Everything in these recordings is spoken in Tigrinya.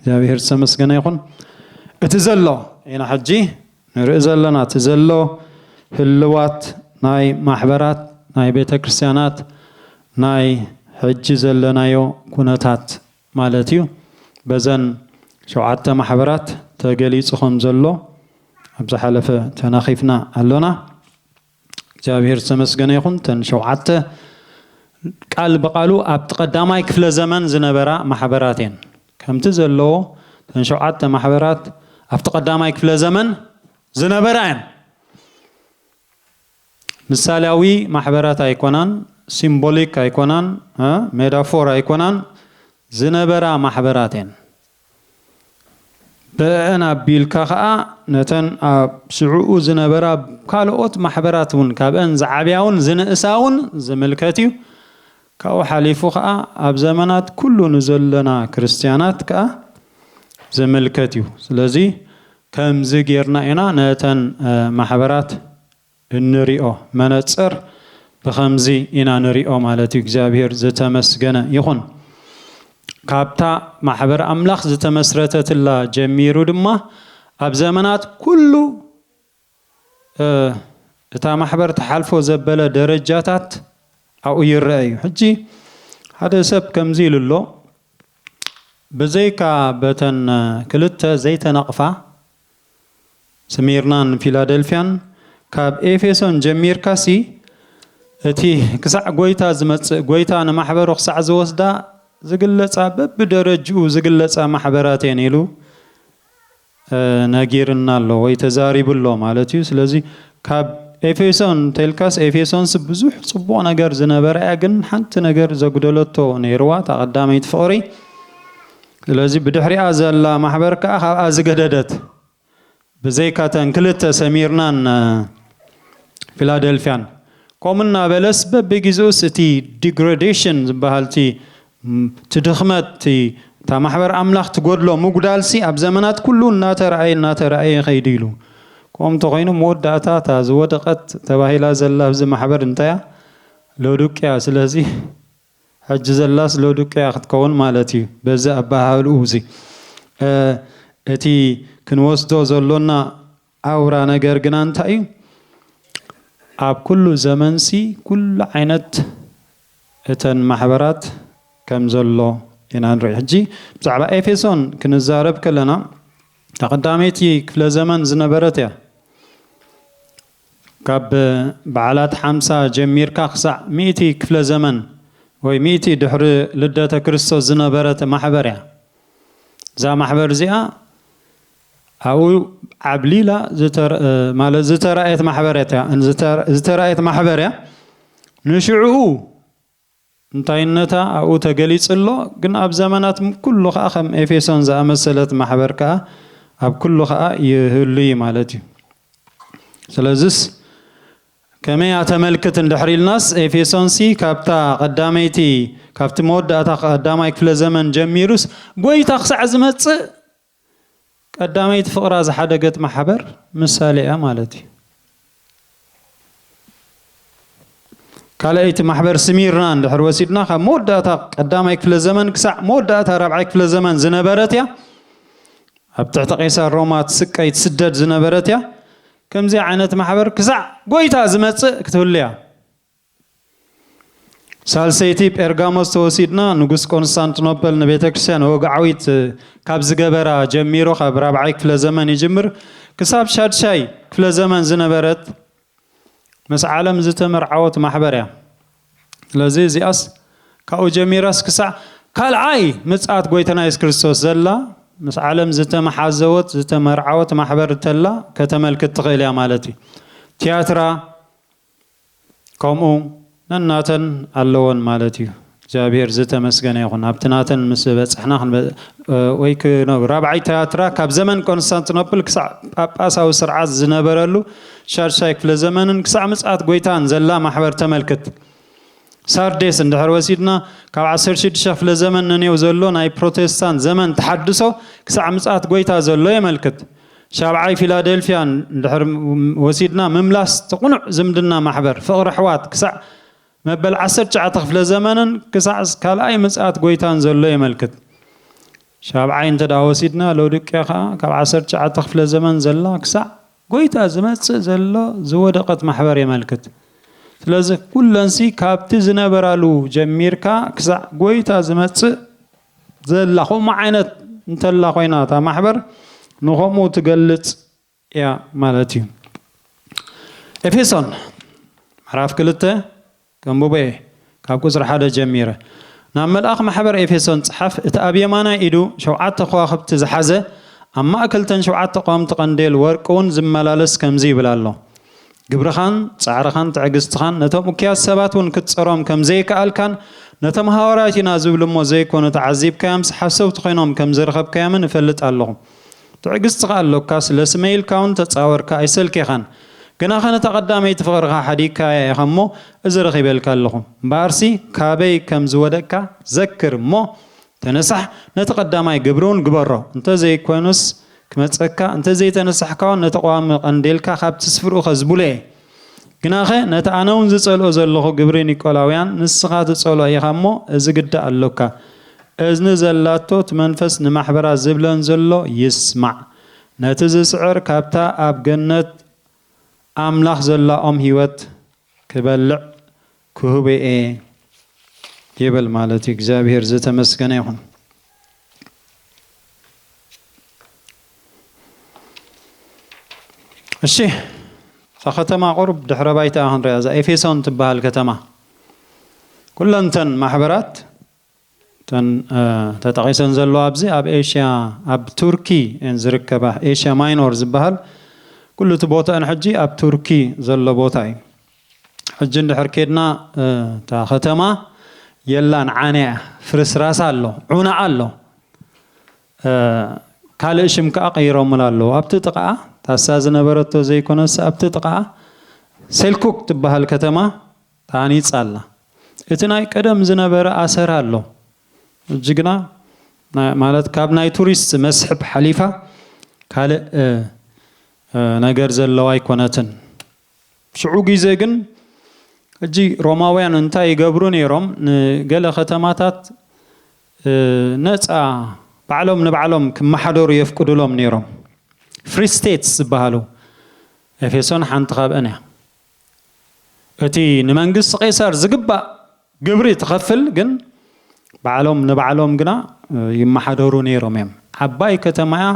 እግዚኣብሔር ዝተመስገነ ይኹን። እቲ ዘሎ ኢና ሕጂ ንርኢ ዘለና፣ እቲ ዘሎ ህልዋት ናይ ማሕበራት፣ ናይ ቤተ ክርስቲያናት፣ ናይ ሕጂ ዘለናዮ ኩነታት ማለት እዩ። በዘን ሸውዓተ ማሕበራት ተገሊጹ ከም ዘሎ ኣብ ዝሓለፈ ተናኺፍና ኣሎና። እግዚኣብሔር ዝተመስገነ ይኹን። እተን ሸውዓተ ቃል ብቓሉ ኣብቲ ቀዳማይ ክፍለ ዘመን ዝነበራ ማሕበራት እየን። ከምቲ ዘለዎ እተን ሸውዓተ ማሕበራት ኣብቲ ቀዳማይ ክፍለ ዘመን ዝነበራ እየን። ምሳሌያዊ ማሕበራት ኣይኮናን፣ ሲምቦሊክ ኣይኮናን፣ እ፣ ሜታፎር ኣይኮናን፣ ዝነበራ ማሕበራት እየን። ብአን ኣቢልካ ኸኣ ነተን ኣብ ሽዕኡ ዝነበራ ካልኦት ማሕበራት እውን፣ ካብአን ዝዓብያ እውን ዝንእሳ እውን ዝምልከት እዩ። ካብኡ ሓሊፉ ኸኣ ኣብ ዘመናት ኩሉ ንዘለና ክርስትያናት ከኣ ዝምልከት እዩ። ስለዚ ከምዚ ጌርና ኢና ነተን፣ እ፣ ማሕበራት እንሪኦ። መነጽር ብኸምዚ ኢና ንሪኦ ማለት እዩ። እግዚኣብሔር ዝተመስገነ ይኹን። ካብታ ማሕበር ኣምላኽ ዝተመስረተትላ ጀሚሩ ድማ ኣብ ዘመናት ኩሉ፣ እ፣ እታ ማሕበር ትሓልፎ ዘበለ ደረጃታት ኣብኡ ይረአ እዩ። ሕጂ ሓደ ሰብ ከምዚ ኢሉ ኣሎ፣ ብዘይካ በተን ክልተ ዘይተነቕፋ፣ ስሚርናን ፊላደልፍያን፣ ካብ ኤፌሶን ጀሚርካሲ እቲ ክሳዕ ጐይታ ዝመጽእ፣ ጐይታ ንማሕበሩ ክሳዕ ዝወስዳ ዝግለጻ፣ በብደረጅኡ ዝግለጻ ማሕበራት እየን ኢሉ፣ እ፣ ነጊርና ኣሎ ወይ ተዛሪቡ ኣሎ ማለት እዩ። ስለዚ ካብ ኤፌሶን እንተልካስ፣ ኤፌሶንስ ብዙሕ ጽቡቕ ነገር ዝነበረ እያ፣ ግን ሓንቲ ነገር ዘጉደለቶ ነይርዋ፣ እታ ቀዳመይቲ ፍቕሪ። ስለዚ ብድሕሪኣ ዘላ ማሕበር ከኣ ካብኣ ዝገደደት፣ ብዘይካተን ክልተ ሰሚርናን፣ እ፣ ፊላደልፍያን። ከምኡ እናበለስ በብግዜኡስ እቲ ዲግሬዴሽን ዝበሃል፣ እቲ፣ ም፣ እቲ ድኽመት፣ እቲ፣ እታ ማሕበር ኣምላኽ ትጎድሎ ምጉዳልሲ ኣብ ዘመናት ኩሉ እናተረኣየ፣ እናተረኣየ ይኸይድ ኢሉ። ከምኡ እንተኾይኑ መወዳእታ እታ ዝወደቐት ተባሂላ ዘላ ኣብዚ ማሕበር እንታይ እያ? ሎዱቅያ። ስለዚ ሕጂ ዘላስ ሎዱቅያ ክትከውን ማለት እዩ። በዚ ኣበሃህልኡ እዚ፣ እ፣ እቲ ክንወስዶ ዘሎና ኣውራ ነገር ግና እንታይ እዩ? ኣብ ኩሉ ዘመንሲ ኩሉ ዓይነት እተን ማሕበራት ከም ዘሎ ኢና ንርኢ። ሕጂ ብዛዕባ ኤፌሶን ክንዛረብ ከለና፣ እታ ቀዳመይቲ ክፍለ ዘመን ዝነበረት እያ። ካብ በዓላት ሓምሳ ጀሚርካ ክሳዕ ሚእቲ ክፍለ ዘመን ወይ ሚእቲ ድሕሪ ልደተ ክርስቶስ ዝነበረት ማሕበር እያ። እዛ ማሕበር እዚኣ ኣብኡ ዓብሊላ ዝተረ-፣ ማለት ዝተራእየት ማሕበር እያ። ዝተረ-፣ ዝተራእየት ማሕበር እያ። ንሽዕኡ እንታይነታ ኣብኡ ተገሊጹ ኣሎ፣ ግን ኣብ ዘመናት ኩሉ ኸኣ ከም ኤፌሶን ዝኣመሰለት ማሕበር ከኣ ኣብ ኩሉ ኸኣ ይህሉ እዩ ማለት እዩ። ስለዚስ ከመይ እያ ተመልክት እንድሕር ኢልናስ፣ ኤፌሶንሲ ካብታ ቀዳመይቲ፣ ካብቲ መወዳእታ ቀዳማይ ክፍለ ዘመን ጀሚሩስ ጐይታ ክሳዕ ዝመጽእ ቀዳመይቲ ፍቕራ ዝሓደገት ማሕበር ምሳሌ እያ ማለት እዩ። ካልኣይቲ ማሕበር ስሚርና እንድሕር ወሲድና፣ ካብ መወዳእታ ቀዳማይ ክፍለ ዘመን ክሳዕ መወዳእታ ራብዓይ ክፍለ ዘመን ዝነበረት እያ። ኣብ ትሕቲ ቄሳር ሮማ ትስቀይ ትስደድ ዝነበረት እያ። ከምዚኣ ዓይነት ማሕበር ክሳዕ ጐይታ ዝመጽእ ክትህሉ እያ። ሳልሰይቲ ጴርጋሞስ ተወሲድና፣ ንጉስ ቆንስታንቲኖፐል ንቤተ ክርስቲያን ወግዓዊት ካብ ዝገበራ ጀሚሩ፣ ካብ ራብዓይ ክፍለ ዘመን ይጅምር፣ ክሳብ ሻድሻይ ክፍለ ዘመን ዝነበረት ምስ ዓለም ዝተመርዓወት ማሕበር እያ። ስለዚ እዚኣስ ካብኡ ጀሚራስ ክሳዕ ካልኣይ ምጽኣት ጐይታና የሱስ ክርስቶስ ዘላ ምስ ዓለም ዝተመሓዘወት፣ ዝተመርዓወት ማሕበር እንተላ ከተመልክት ትኽእል እያ ማለት እዩ። ትያትራ ከምኡ ነናተን ኣለወን ማለት እዩ። እግዚኣብሔር ዝተመስገነ ይኹን። ኣብቲ ናተን ምስ በጻሕና ክንበ-፣ እ፣ ወይ ክ-፣ ኖ፣ ራብዓይ ትያትራ ካብ ዘመን ቆንስታንቲኖፕል ክሳዕ ጳጳሳዊ ስርዓት ዝነበረሉ ሻድሻይ ክፍለ ዘመንን ክሳዕ ምጽኣት ጐይታን ዘላ ማሕበር ተመልክት። ሳርዴስ እንድሕር ወሲድና፣ ካብ ዓሰርተ ሽዱሽተ ክፍለ ዘመን ነኔው ዘሎ ናይ ፕሮቴስታንት ዘመን ተሓድሶ ክሳዕ ምጽኣት ጐይታ ዘሎ የመልክት። ሻብዓይ ፊላደልፍያ እንድሕር ወሲድና፣ ምምላስ እቲ ቅኑዕ ዝምድና ማሕበር፣ ፍቕሪ ኣሕዋት ክሳዕ መበል ዓሰርተ ትሽዓተ ክፍለ ዘመንን ክሳዕ ካልኣይ ምጽኣት ጐይታን ዘሎ የመልክት። ሻብዓይ እንተ ደኣ ወሲድና፣ ሎዲቅያ ኸዓ ካብ ዓሰርተ ትሽዓተ ክፍለ ዘመን ዘላ ክሳዕ ጎይታ ዝመጽእ ዘሎ ዝወደቐት ማሕበር የመልክት። ስለዚ ኩለንሲ ካብቲ ዝነበራሉ ጀሚርካ ክሳዕ ጎይታ ዝመጽእ ዘላ ከምኡ ዓይነት እንተላ ኮይና እታ ማሕበር ንኸምኡ ትገልጽ እያ ማለት እዩ። ኤፌሶን ምዕራፍ ክልተ ከንብቦ እየ፣ ካብ ቁጽሪ ሓደ ጀሚረ። ናብ መልኣኽ ማሕበር ኤፌሶን ጽሓፍ፣ እቲ ኣብ የማናይ ኢዱ ሸውዓተ ከዋኽብቲ ዝሓዘ፣ ኣብ ማእከል እተን ሸውዓተ ቀወምቲ ቀንዴል ወርቂ እውን ዝመላለስ ከምዚ ይብል ኣሎ፣ ግብርኻን ጻዕርኻን ትዕግስትኻን ነቶም እኩያት ሰባት እውን ክትጸሮም ከም ዘይከኣልካን ነቶም ሃዋርያት ኢና ዝብሉ እሞ ዘይኮኑ ተዓዚብካዮምስ ሓሰውቲ ኮይኖም ከም ዝረኸብካዮምን እፈልጥ ኣለኹ። ትዕግስቲ ከኣ ኣሎካ፣ ስለ ስመይ ኢልካ እውን ተጻወርካ ኣይሰልኬኻን። ግናኸ ነታ ቀዳመይቲ ፍቕርኻ ሓዲግካያ ኢኻ እሞ፣ እዚ ረኺበልካ ኣለኹ። እምበኣርሲ ካበይ ከም ዝወደቅካ ዘክር እሞ፣ ተነሳሕ፣ ነቲ ቀዳማይ ግብሪ እውን ግበሮ። እንተ ዘይኮነስ ክመጸካ፣ እንተ ዘይተነሳሕካ እውን ነቲ ቀዋሚ ቀንዴልካ ካብቲ ስፍርኡ ከዝብሎ እየ። ግናኸ ነቲ ኣነ እውን ዝጸልኦ ዘለኹ ግብሪ ኒቆላውያን ንስኻ ትጸልኦ ኢኻ እሞ፣ እዚ ግዲ ኣሎካ። እዝኒ ዘላቶ እቲ መንፈስ ንማሕበራት ዝብለን ዘሎ ይስማዕ። ነቲ ዝስዕር ካብታ ኣብ ገነት ኣምላኽ ዘላ ኦም ህይወት ክበልዕ ክህቦ እየ ይብል ማለት እዩ። እግዚኣብሔር ዝተመስገነ ይኹን። እሺ፣ እታ ከተማ ቁሩብ ድሕረ ባይታ ክንሪኣ፣ እዛ ኤፌሶን ትበሃል ከተማ። ኩለን እተን ማሕበራት እተን፣ እ፣ ተጠቒሰን ዘለዋ ኣብዚ ኣብ ኤሽያ፣ ኣብ ቱርኪ እየን ዝርከባ። ኤሽያ ማይኖር ዝበሃል ኩሉ እቲ ቦታኣን ሕጂ ኣብ ቱርኪ ዘሎ ቦታ እዩ። ሕጂ እንድሕር ኬድና፣ እ፣ እታ ከተማ የላን፣ ዓንያ እያ፣ ፍርስራስ ኣሎ፣ ዑና ኣሎ። እ፣ ካልእ ሽም ከኣ ቀይሮምላ ኣለዉ። ኣብቲ ጥቓኣ፣ ታሳ ዝነበረቶ ዘይኮነስ፣ ኣብቲ ጥቓኣ ሴልኩክ ትበሃል ከተማ ተሃኒጻ ኣላ። እቲ ናይ ቀደም ዝነበረ ኣሰር ኣሎ። ሕጂ ግና፣ ና-፣ ማለት ካብ ናይ ቱሪስት መስሕብ ሓሊፋ ካልእ፣ እ፣ እ፣ ነገር ዘለዋ ኣይኮነትን። ሽዑ ግዜ ግን፣ ሕጂ ሮማውያን እንታይ ይገብሩ ነይሮም? ንገለ ከተማታት፣ እ፣ ነጻ ባዕሎም ንባዕሎም ክመሓደሩ የፍቅዱሎም ነይሮም። ፍሪ ስቴትስ ዝበሃሉ፣ ኤፌሶን ሓንቲ ካብአን እያ። እቲ ንመንግስቲ ቄሳር ዝግባእ ግብሪ ትኸፍል፣ ግን ባዕሎም ንባዕሎም ግና፣ እ፣ ይመሓደሩ ነይሮም እዮም። ዓባይ ከተማ እያ፣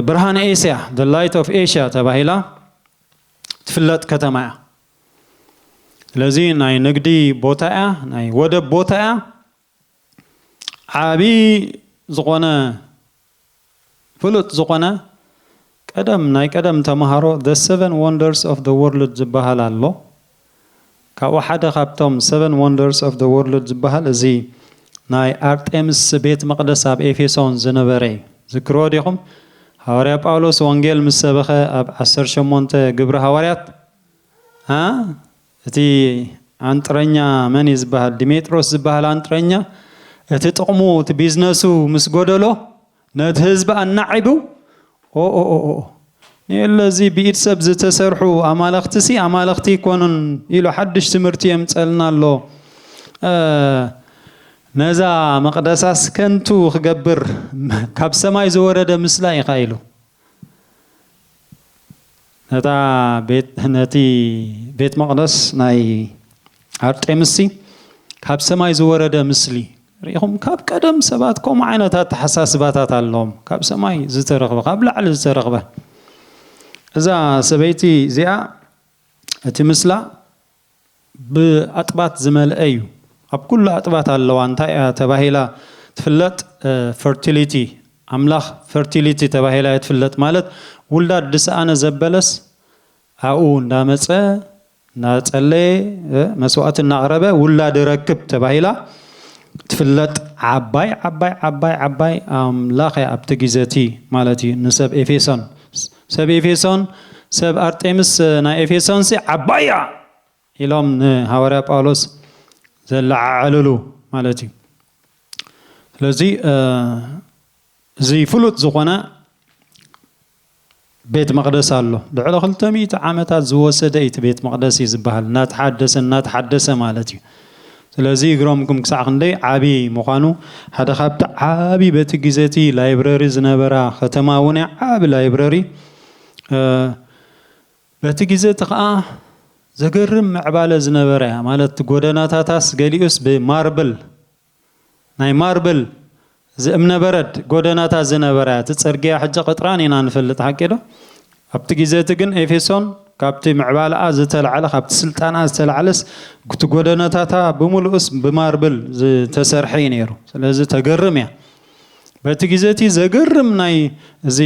ብርሃን ኤስያ፣ the light of Asia ተባሂላ ትፍለጥ ከተማ እያ። ስለዚ ናይ ንግዲ ቦታ እያ፣ ናይ ወደብ ቦታ እያ። ዓቢ ዝኾነ፣ ፍሉጥ ዝኾነ፣ ቀደም፣ ናይ ቀደም ተምሃሮ the seven wonders of the world ዝበሃል ኣሎ። ካብኡ ሓደ ካብቶም seven wonders of the world ዝበሃል እዚ ናይ ኣርጤምስ ቤት መቕደስ ኣብ ኤፌሶን ዝነበረ እዩ። ዝክርዎ ዲኹም? ሃዋርያ ጳውሎስ ወንጌል ምስ ሰበኸ ኣብ ዓሰርተ ሸሞንተ ግብሪ ሃዋርያት፣ አ? እቲ ኣንጥረኛ መን እዩ ዝበሃል? ዲሜጥሮስ ዝበሃል ኣንጥረኛ፣ እቲ ጥቕሙ፣ እቲ ቢዝነሱ ምስ ጎደሎ፣ ነቲ ህዝቢ ኣናዒቡ፣ "ኦ፣ ኦ፣ ኦ፣ ኦ፣ ንየለ እዚ ብኢድ ሰብ ዝተሰርሑ ኣማልኽቲ ሲ ኣማልኽቲ ኣይኮኑን" ኢሉ ሓድሽ ትምህርቲ የምጸልና ኣሎ። እ፣ ነዛ መቕደሳስ ከንቱ ክገብር ካብ ሰማይ ዝወረደ ምስላ ኢኻ ኢሉ። ነታ ቤት፣ ነቲ ቤት መቕደስ ናይ ኣርጤምስሲ ካብ ሰማይ ዝወረደ ምስሊ ርኢኹም? ካብ ቀደም ሰባት ከምኡ ዓይነት ኣተሓሳስባታት ኣለዎም። ካብ ሰማይ ዝተረኽበ፣ ካብ ላዕሊ ዝተረኽበ። እዛ ሰበይቲ እዚኣ እቲ ምስላ ብኣጥባት ዝመልአ እዩ። ኣብ ኩሉ ኣጥባት ኣለዋ። እንታይ እያ ተባሂላ ትፍለጥ? እ፣ ፈርቲሊቲ፣ ኣምላኽ ፈርቲሊቲ ተባሂላ እያ ትፍለጥ። ማለት ውላድ ድሰኣነ ዘበለስ ኣብኡ እንዳመጸ፣ እንዳጸለየ፣ እ፣ መስዋዕቲ እናቕረበ ውላድ ረክብ ተባሂላ ትፍለጥ። ዓባይ፣ ዓባይ፣ ዓባይ፣ ዓባይ ኣምላኽ እያ ኣብቲ ግዜ እቲ ማለት እዩ። ንሰብ ኤፌሶን፣ ሰብ ኤፌሶን፣ ሰብ ኣርጤምስ ናይ ኤፌሶን ሲ ዓባይ እያ ኢሎም ንሃዋርያ ጳውሎስ ዘለዓዓልሉ ማለት እዩ። ስለዚ፣ እ፣ እዚ ፍሉጥ ዝኾነ ቤት መቕደስ ኣሎ። ልዕሊ ክልተ ሚእቲ ዓመታት ዝወሰደ እዩ እቲ ቤት መቕደስ እዩ ዝበሃል። እናተሓደሰ፣ እናተሓደሰ ማለት እዩ። ስለዚ እግሮምኩም ክሳዕ ክንደይ ዓቢ ምዃኑ፣ ሓደ ካብቲ ዓቢ በቲ ግዜ እቲ ላይብረሪ ዝነበራ ከተማ እውን እያ፣ ዓቢ ላይብረሪ። እ፣ በቲ ግዜ እቲ ኸኣ ዘገርም ምዕባለ ዝነበረ እያ። ማለት ጎደናታታስ ገሊኡስ ብማርብል፣ ናይ ማርብል፣ እዚ እምነበረድ ጎደናታት ዝነበረ እያ። እቲ ጽርግያ ሕጂ ቅጥራን ኢና ንፈልጥ፣ ሓቂ ዶ? ኣብቲ ግዜ እቲ ግን ኤፌሶን ካብቲ ምዕባለኣ ዝተላዕለ፣ ካብቲ ስልጣና ዝተላዕለስ፣ እቲ ጎደናታታ ብምሉእስ ብማርብል ዝተሰርሐ እዩ ነይሩ። ስለዚ ተገርም እያ። በቲ ግዜ እቲ ዘገርም ናይ እዚ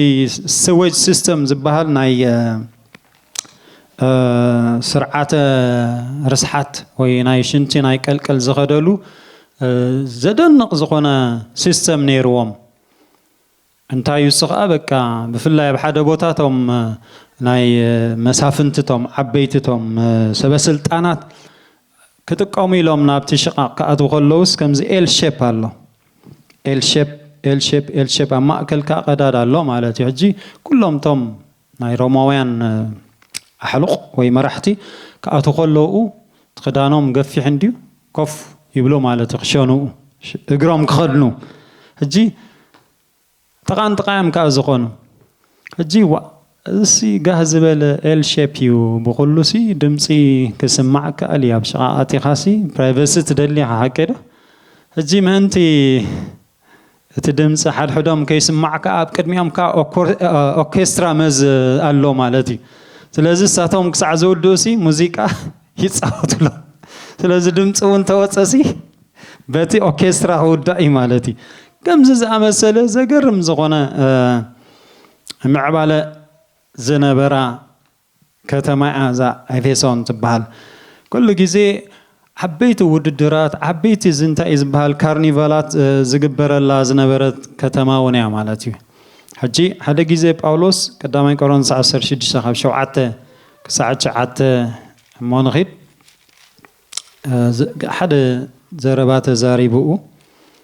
ስዌጅ ሲስተም ዝበሃል ናይ፣ እ፣ እ፣ ስርዓተ ርስሓት ወይ ናይ ሽንቲ ናይ ቀልቀል ዝኸደሉ፣ እ፣ ዘደንቕ ዝኾነ ሲስተም ነይርዎም። እንታይ እዩ እሱ ኸኣ፣ በቃ፣ ብፍላይ ኣብ ሓደ ቦታ እቶም፣ እ፣ ናይ፣ እ፣ መሳፍንቲ፣ እቶም ዓበይቲ፣ እቶም፣ እ፣ ሰበስልጣናት ክጥቀሙ ኢሎም ናብቲ ሽቓቕ ክኣትዉ ከለዉስ፣ ከምዚ ኤል ሼፕ ኣሎ። ኤል ሼፕ፣ ኤል ሼፕ፣ ኤል ሼፕ፣ ኣብ ማእከል ከኣ ቀዳድ ኣሎ ማለት እዩ። ሕጂ ኩሎም እቶም ናይ ሮማውያን፣ እ፣ ኣሕሉቕ ወይ መራሕቲ ክኣትዉ ከለዉ፣ እቲ ክዳኖም ገፊሕ እንድዩ፣ ኮፍ ይብሉ ማለት እዩ፣ ክሸንኡ፣ ሽ-፣ እግሮም ክኸድኑ። ሕጂ ጥቓን ጥቓ እዮም ከኣ ዝኾኑ። ሕጂ ዋ፣ እዚሲ ጋህ ዝበለ ኤል ሼፕ እዩ፣ ብኹሉሲ ድምጺ ክስማዕ ከኣል እዩ፣ ኣብ ሽቓቕ ኣቲኻሲ ፕራይቨሲ ትደሊ ኢኻ፣ ሓቂ ዶ? ሕጂ ምእንቲ እቲ ድምጺ ሓድሕዶም ከይስማዕ ከኣ ኣብ ቅድሚኦም ከኣ ኦኮር-፣ ኦርኬስትራ መዝ ኣሎ ማለት እዩ። ስለዚ እሳቶም ክሳዕ ዝውድኡሲ ሙዚቃ ይጻወቱሎም። ስለዚ ድምጺ እውን ተወጸሲ በቲ ኦርኬስትራ ክውዳእ እዩ ማለት እዩ። ከምዚ ዝኣመሰለ ዘገርም ዝኾነ፣ እ፣ ምዕባለ ዝነበራ ከተማ እያ እዛ ኤፌሶን ትበሃል። ኩሉ ግዜ ዓበይቲ ውድድራት፣ ዓበይቲ እዚ እንታይ እዩ ዝበሃል ካርኒቫላት፣ እ፣ ዝግበረላ ዝነበረት ከተማ እውን እያ ማለት እዩ። ሕጂ ሓደ ግዜ ጳውሎስ ቀዳማይ ቆሮንቶስ ዓሰርተ ሽዱሽተ ካብ ሸውዓተ ክሳዕ ትሽዓተ እሞ ንኺድ። እ፣ ዝ-፣ ሓደ ዘረባ ተዛሪብኡ፣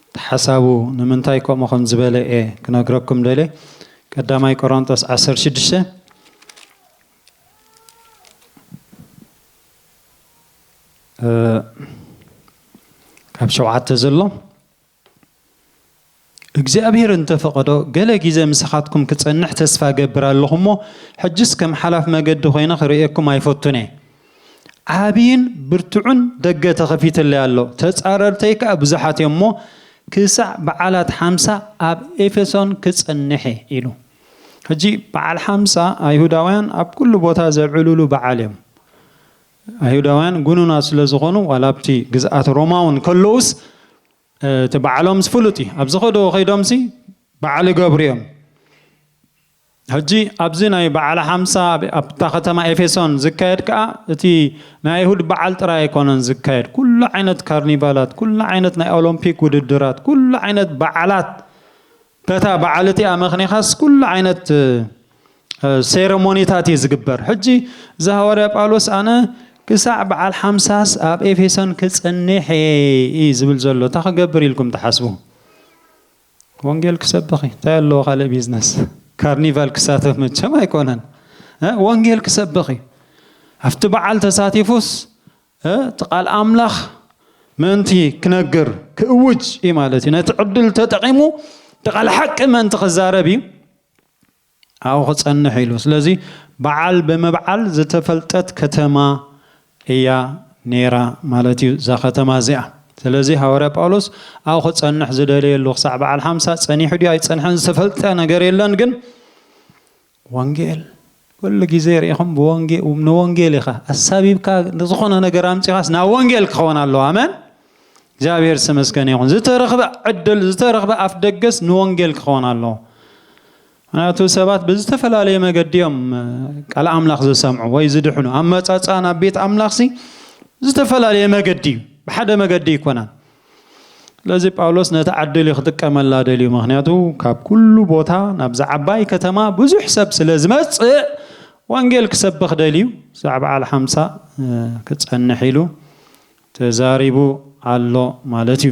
እቲ ሓሳቡ ንምንታይ ከምኡ ከም ዝበለ እየ ክነግረኩም ደልየ። ቀዳማይ ቆሮንቶስ ዓሰርተ ሽዱሽተ፣ እ፣ ካብ ሸውዓተ ዘሎ፣ እግዚኣብሔር እንተፈቐዶ ገለ ግዜ ምሳኻትኩም ክጸንሕ ተስፋ እገብር ኣለኹ እሞ፣ ሕጅስ ከም ሓላፍ መገዲ ኮይነ ክርእየኩም ኣይፈቱን እየ። ዓብይን ብርቱዕን ደገ ተኸፊትለይ ኣሎ፣ ተጻረርተይ ከኣ ብዙሓት እዮም እሞ፣ ክሳዕ በዓላት ሓምሳ ኣብ ኤፌሶን ክጸንሕ እየ ኢሉ። ሕጂ በዓል ሓምሳ ኣይሁዳውያን ኣብ ኩሉ ቦታ ዘብዕሉሉ በዓል እዮም። ኣይሁዳውያን ጉኑናት ስለ ዝኾኑ፣ ዋላ ኣብቲ ግዝኣት ሮማ እውን ከለዉስ፣ እ፣ እቲ በዓሎምስ ፍሉጥ እዩ። ኣብ ዝኸድዎ ከይዶምሲ በዓል ይገብሩ እዮም። ሕጂ ኣብዚ ናይ በዓል ሓምሳ ኣብ-፣ ኣብታ ከተማ ኤፌሶን ዝካየድ ከኣ፣ እቲ ናይ ኣይሁድ በዓል ጥራይ ኣይኮነን ዝካየድ። ኩሉ ዓይነት ካርኒቫላት፣ ኩሉ ዓይነት ናይ ኦሎምፒክ ውድድራት፣ ኩሉ ዓይነት በዓላት፣ በታ በዓል እቲኣ መኽኒኻስ ኩሉ ዓይነት፣ እ፣ ሴረሞኒታት እዩ ዝግበር። ሕጂ እዚ ሃዋርያ ጳውሎስ፣ ኣነ ክሳዕ በዓል ሓምሳስ ኣብ ኤፌሶን ክጸንሕ እየ እዩ ዝብል ዘሎ። እንታይ ክገብር ኢልኩም ትሓስቡ? ወንጌል ክሰብኽ እዩ። እንታይ ኣለዎ ካልእ ቢዝነስ? ካርኒቫል ክሳተፍ መቸም ኣይኮነን። እ፣ ወንጌል ክሰብኽ እዩ። ኣብቲ በዓል ተሳቲፉስ፣ እ፣ እቲ ቃል ኣምላኽ ምእንቲ ክነግር፣ ክእውጅ እዩ ማለት እዩ። ነቲ ዕድል ተጠቒሙ፣ እቲ ቃል ሓቂ ምእንቲ ክዛረብ እዩ። ኣብኡ ክጸንሕ ኢሉ። ስለዚ በዓል ብምብዓል ዝተፈልጠት ከተማ እያ ነይራ ማለት እዩ፣ እዛ ከተማ እዚኣ። ስለዚ ሃዋርያ ጳውሎስ ኣብኡ ክጸንሕ ዝደለየሉ፣ ክሳዕ በዓል ሓምሳ ጸኒሑ ድዩ ኣይጸንሐን ዝተፈልጠ ነገር የለን፣ ግን ወንጌል ኩሉ ግዜ ርኢኹም ብወንጌ-፣ ንወንጌል ኢኻ ኣሳቢብካ፣ ንዝኾነ ነገር ኣምጺኻስ ናብ ወንጌል ክኸውን ኣለዎ። ኣመን። እግዚኣብሔር ዝተመስገነ ይኹን። ዝተረኽበ ዕድል፣ ዝተረኽበ ኣፍ ደገስ ንወንጌል ክኸውን ኣለዎ። ምክንያቱ ሰባት ብዝተፈላለየ መገዲ እዮም፣ እ፣ ቃል ኣምላኽ ዝሰምዑ ወይ ዝድሕኑ። ኣመጻጽኣ ናብ ቤት ኣምላኽሲ ዝተፈላለየ መገዲ እዩ። ብሓደ መገዲ ኣይኮነን። ስለዚ ጳውሎስ ነቲ ዕድል እዩ ክጥቀመላ ደልዩ። ምክንያቱ ካብ ኩሉ ቦታ ናብዛ ዓባይ ከተማ ብዙሕ ሰብ ስለ ዝመጽእ ወንጌል ክሰብኽ ደልዩ። ክሳዕ በዓል ሓምሳ፣ እ፣ ክጸንሕ ኢሉ ተዛሪቡ ኣሎ ማለት እዩ።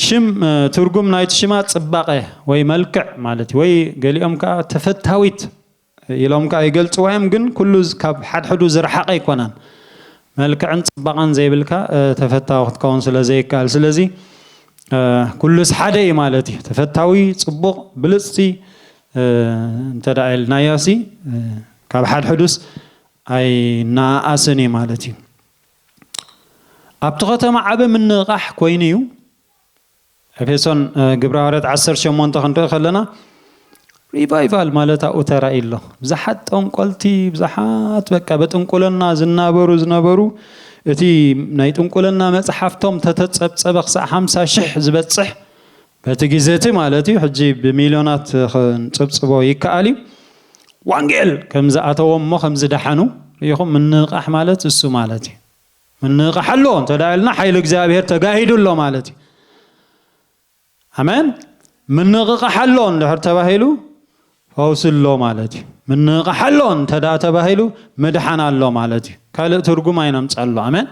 ሽም፣ እ፣ ትርጉም ናይቲ ሽማ ጽባቐ ወይ መልክዕ ማለት እዩ። ወይ ገሊኦም ከኣ ተፈታዊት ኢሎም ከኣ ይገልጽዋ እዮም፣ ግን ኩሉ ዝ-፣ ካብ ሓድሕዱ ዝረሓቐ ኣይኮነን። መልክዕን ጽባቐን ዘይብልካ ተፈታዊ ክትከውን ስለ ዘይከኣል፣ ስለዚ ኩሉስ ሓደ እዩ ማለት እዩ። ተፈታዊ፣ ጽቡቕ፣ ብልጽቲ እንተ ደኣ ኢልናዮሲ ካብ ሓድሕዱስ ኣይነኣኣስን እዩ ማለት እዩ። ኣብቲ ከተማ ዓቢ ምንቕቓሕ ኮይኑ እዩ። ኤፌሶን ግብረ ሃዋርያት ዓሰርተ ሸሞንተ ክንርኢ ከለና ሪቫይቫል ማለት ኣብኡ ተራእዩ ኣሎ። ብዙሓት ጠንቆልቲ፣ ብዙሓት በቃ በጥንቁልና ዝናበሩ ዝነበሩ፣ እቲ ናይ ጥንቁልና መጽሓፍቶም ተተጸብጸበ ክሳዕ ሓምሳ ሽሕ ዝበጽሕ በቲ ግዜ እቲ ማለት እዩ። ሕጂ ብሚልዮናት ክንጽብጽቦ ይከኣል እዩ። ዋንጌል ከም ዝኣተዎም እሞ ከም ዝደሓኑ ርኢኹም። ምንቕቓሕ ማለት እሱ ማለት እዩ። ምንቕቓሕ ኣሎ እንተ ደኣ ኢልና ሓይሊ እግዚኣብሔር ተጋሂዱ ኣሎ ማለት እዩ። ኣሜን። ምንቕቓሕ ኣሎ እንድሕር ተባሂሉ ፈውሲ ኣሎ ማለት እዩ። ምንቕቓሕ ኣሎ እንተ ደኣ ተባሂሉ ምድሓን ኣሎ ማለት እዩ። ካልእ ትርጉም ኣይነምጻሉ። ኣሜን።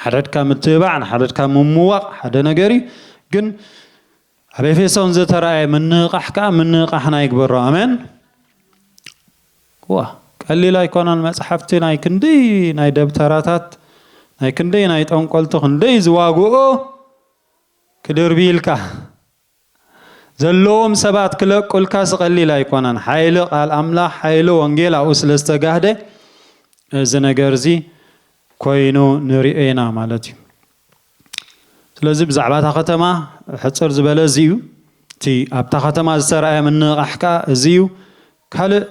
ሓደድካ ምትብባዕ፣ ንሓደድካ ምምዋቕ ሓደ ነገር እዩ። ግን ኣብ ኤፌሶን ዝተራእየ ምንቕቓሕ ከኣ ምንቕቓሕና ይግበሮ። ኣሜን። ዋ፣ ቀሊል ኣይኮነን። መጽሓፍቲ ናይ ክንደይ ናይ ደብተራታት፣ ናይ ክንደይ ናይ ጠንቆልቲ ክንደይ ዝዋግኦ ክድርብይልካ ዘለዎም ሰባት ክለቁልካ ስቐሊል ኣይኮነን። ሓይሊ ቃል ኣምላኽ፣ ሓይሊ ወንጌል ኣብኡ ስለ ዝተጋህደ እዚ ነገር እዚ ኮይኑ ንሪኦ ኢና ማለት እዩ። ስለዚ ብዛዕባ እታ ከተማ ሕጽር ዝበለ እዚ እዩ። እቲ ኣብታ ከተማ ዝተራእየ ምንቕቓሕ ከኣ እዚ እዩ። ካልእ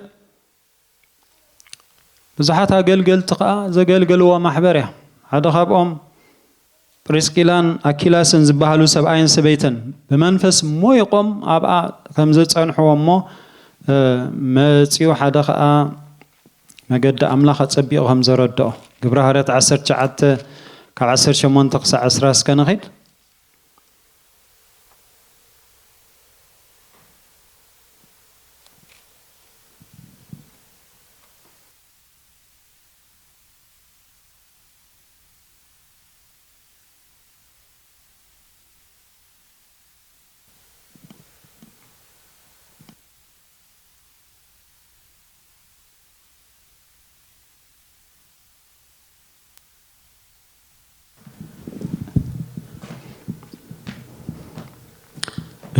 ብዙሓት ኣገልገልቲ ከኣ ዘገልገልዋ ማሕበር እያ። ሓደ ካብኦም ፕሪስቂላን ኣኪላስን ዝበሃሉ ሰብኣይን ሰበይትን ብመንፈስ ሞይቖም ኣብኣ ከም ዘጸንሕዎ እሞ፣ እ፣ መጺኡ ሓደ ከኣ መገዲ ኣምላኽ ኣጸቢቑ ከም ዘረድኦ ግብረ ሃዋርያት ዓሰርተ ትሽዓተ ካብ ዓሰርተ ሸሞንተ ክሳዕ ዕስራ እስከ ንኺድ።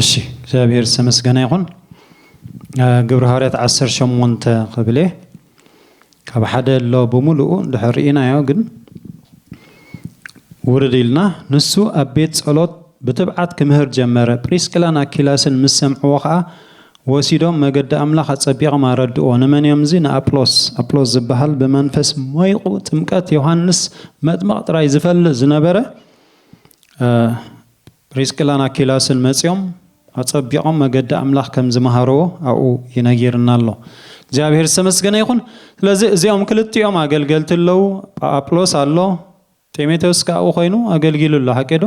እሺ፣ እግዚኣብሔር ዝተመስገነ ይኹን። እ፣ ግብረ ሃዋርያት ዓሰርተ ሸሞንተ ክብል እየ። ካብ ሓደ ኣሎ ብምሉኡ እንድሕር ርኢናዮ፣ ግን ውርድ ኢልና፣ ንሱ ኣብ ቤት ጸሎት ብትብዓት ክምህር ጀመረ። ፕሪስቅላን ኣኪላስን ምስ ሰምዕዎ ኸኣ፣ ወሲዶም መገዲ ኣምላኽ ኣጸቢቖም ኣረድእዎ። ንመን እዮም እዚ? ንኣጵሎስ። ኣጵሎስ ዝበሃል ብመንፈስ ሞይቑ ጥምቀት ዮሃንስ መጥምቕ ጥራይ ዝፈልጥ ዝነበረ፣ እ፣ ፕሪስቅላን ኣኪላስን መጺኦም ኣጸቢቖም መገዲ ኣምላኽ ከም ዝመሃርዎ ኣብኡ ይነጊርና ኣሎ። እግዚኣብሔር ዝተመስገነ ይኹን። ስለዚ እዚኦም ክልቲኦም ኣገልገልቲ ኣለዉ። ኣጵሎስ ኣሎ፣ ጢሞቴዎስ ከኣ ኣብኡ ኮይኑ ኣገልጊሉ ኣሎ። ሓቂ ዶ?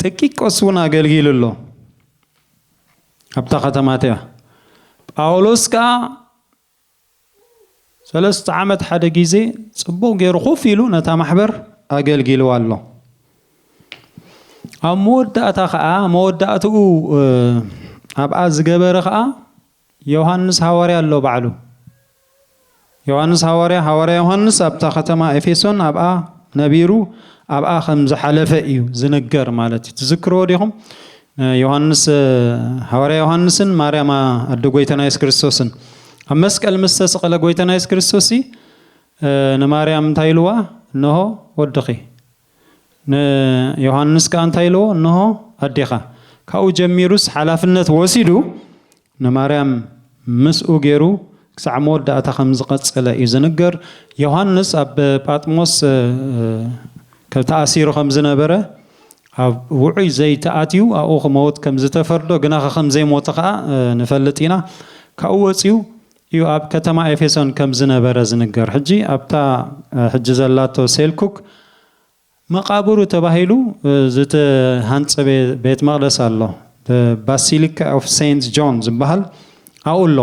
ጥቂቆስ እውን ኣገልጊሉ ኣሎ ኣብታ ከተማ እቲኣ። ጳውሎስ ከኣ ሰለስተ ዓመት ሓደ ግዜ ጽቡቕ ገይሩ ኮፍ ኢሉ ነታ ማሕበር ኣገልጊልዋ ኣሎ። ኣብ መወዳእታ ኸኣ፣ መወዳእትኡ፣ እ፣ ኣብኣ ዝገበረ ኸኣ ዮሃንስ ሃዋርያ ኣሎ ባዕሉ። ዮሃንስ ሃዋርያ፣ ሃዋርያ ዮሃንስ ኣብታ ከተማ ኤፌሶን ኣብኣ ነቢሩ፣ ኣብኣ ከም ዝሓለፈ እዩ ዝንገር ማለት እዩ። ትዝክርዎ ዲኹም? ዮሃንስ፣ ሃዋርያ ዮሃንስን ማርያም ኣደ ጎይታና የሱስ ክርስቶስን ኣብ መስቀል ምስ ተሰቐለ ጎይታና የሱስ ክርስቶስ ሲ፣ ንማርያም እንታይ ኢልዋ? እንሆ ወድኺ። ንዮሃንስ ከኣ እንታይ ኢልዎ? እንሆ ኣዴኻ። ካብኡ ጀሚሩስ ሓላፍነት ወሲዱ ንማርያም ምስኡ ገይሩ ክሳዕ መወዳእታ ከም ዝቐጸለ እዩ ዝንገር። ዮሃንስ ኣብ ጳጥሞስ፣ እ፣ ተኣሲሩ ከም ዝነበረ፣ ኣብ ውዑይ ዘይተኣትዩ ኣብኡ ክመውት ከም ዝተፈርዶ፣ ግናኸ ከም ዘይሞተ ከኣ፣ እ፣ ንፈልጥ ኢና። ካብኡ ወጺኡ እዩ ኣብ ከተማ ኤፌሶን ከም ዝነበረ ዝንገር። ሕጂ ኣብታ፣ እ፣ ሕጂ ዘላቶ ሴልኩክ መቓብሩ ተባሂሉ፣ እ፣ ዝተሃንጸ ቤ-፣ ቤት መቕደስ ኣሎ። ባሲሊካ ኦፍ ሴንት ጆን ዝበሃል ኣብኡ ኣሎ።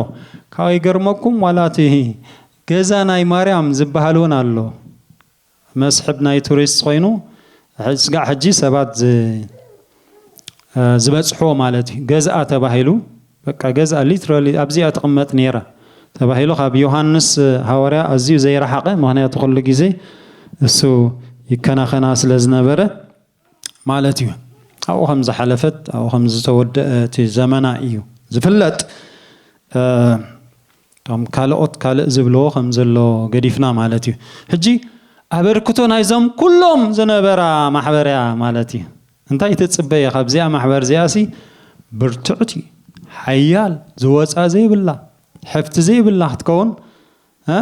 ካብ ይገርመኩም፣ ዋላ እቲ ገዛ ናይ ማርያም ዝበሃል እውን ኣሎ። መስሕብ ናይ ቱሪስት ኮይኑ፣ ሕ-፣ ስጋዕ ሕጂ ሰባት ዝ-፣ እ፣ ዝበጽሕዎ ማለት እዩ። ገዝኣ ተባሂሉ፣ በቃ ገዝኣ ሊትራሊ ኣብዚኣ ትቕመጥ ነይራ ተባሂሉ፣ ካብ ዮሃንስ ሃዋርያ ኣዝዩ ዘይረሓቐ፣ ምኽንያቱ ኩሉ ግዜ እሱ ይከናኸና ስለ ዝነበረ ማለት እዩ። ኣብኡ ከም ዝሓለፈት፣ ኣብኡ ከም ዝተወደአ እቲ ዘመና እዩ ዝፍለጥ። እቶም ካልኦት ካልእ ዝብልዎ ከም ዘሎ ገዲፍና ማለት እዩ። ሕጂ ኣበርክቶ ናይዞም ኩሎም ዝነበራ ማሕበር እያ ማለት እዩ። እንታይ ትጽበየ ካብዚኣ ማሕበር እዚኣሲ? ብርትዕቲ፣ ሓያል፣ ዝወጻ ዘይብላ፣ ሕፍቲ ዘይብላ ክትከውን፣ እ?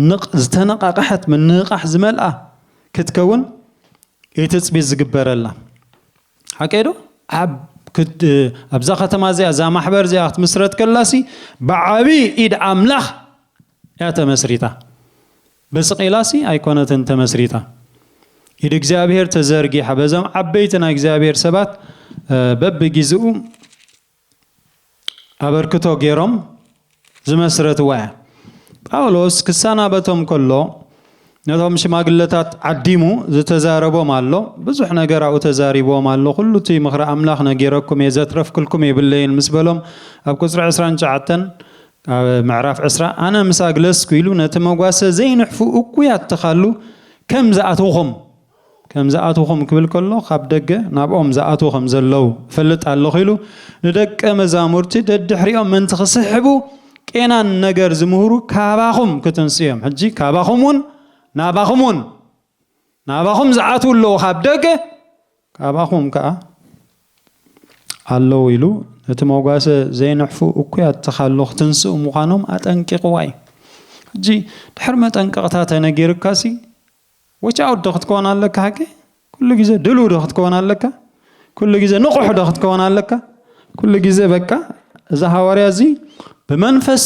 ንቕ-፣ ዝተነቓቕሐት፣ ምንቕቓሕ ዝመልኣ ክትከውን እዩ ትጽቢት ዝግበረላ። ሓቀይ ዶ? ኣብ ክድ-፣ ኣብዛ ከተማ እዚኣ፣ እዛ ማሕበር እዚኣ ክትምስረት ከላሲ ብዓቢ ኢድ ኣምላኽ እያ ተመስሪታ። ብስቕ ኢላሲ ኣይኮነትን ተመስሪታ። ኢድ እግዚኣብሔር ተዘርጊሓ፣ በዞም ዓበይቲ ናይ እግዚኣብሔር ሰባት፣ እ፣ በብግዜኡ ኣበርክቶ ገይሮም ዝመስረትዋ እያ። ጳውሎስ ክሰናበቶም ከሎ ነቶም ሽማግለታት ዓዲሙ ዝተዛረቦም ኣሎ። ብዙሕ ነገር ኣብኡ ተዛሪብዎም ኣሎ። "ኩሉ እቲ ምኽሪ ኣምላኽ ነጊረኩም እየ፣ ዘትረፍክልኩም የብለይን" ምስ በሎም፣ ኣብ ቁጽሪ ዕስራን ትሽዓተን፣ ኣብ ምዕራፍ ዕስራ፣ "ኣነ ምስ ኣግለስኩ" ኢሉ፣ ነቲ መጓሰ ዘይንሕፉ እኩያት ተኻሉ ከም ዝኣትውኹም፣ ከም ዝኣትውኹም ክብል ከሎ፣ ካብ ደገ ናብኦም ዝኣትዉ ከም ዘለዉ እፈልጥ ኣለኹ ኢሉ፣ ንደቀ መዛሙርቲ ደድሕሪኦም ምእንቲ ክስሕቡ ቄናን ነገር ዝምህሩ ካባኹም ክትንስኡ እዮም። ሕጂ ካባኹም እውን ናባኹም እውን፣ ናባኹም ዝኣትዉ ኣለዉ ካብ ደገ፣ ካባኹም ከኣ ኣለዉ ኢሉ፣ ነቲ መጓሰ ዘይንሕፉ እኩያት ተኻሉ ክትንስኡ ምዃኖም ኣጠንቂቕዋ እዩ። ሕጂ ድሕሪ መጠንቀቕታ ተነጊርካሲ፣ ወቻውት ዶ ክትከውን ኣለካ? ሓቂ ኩሉ ግዜ ድልው ዶ ክትከውን ኣለካ? ኩሉ ግዜ ንቑሕ ዶ ክትከውን ኣለካ? ኩሉ ግዜ በቃ፣ እዚ ሃዋርያ እዚ ብመንፈስ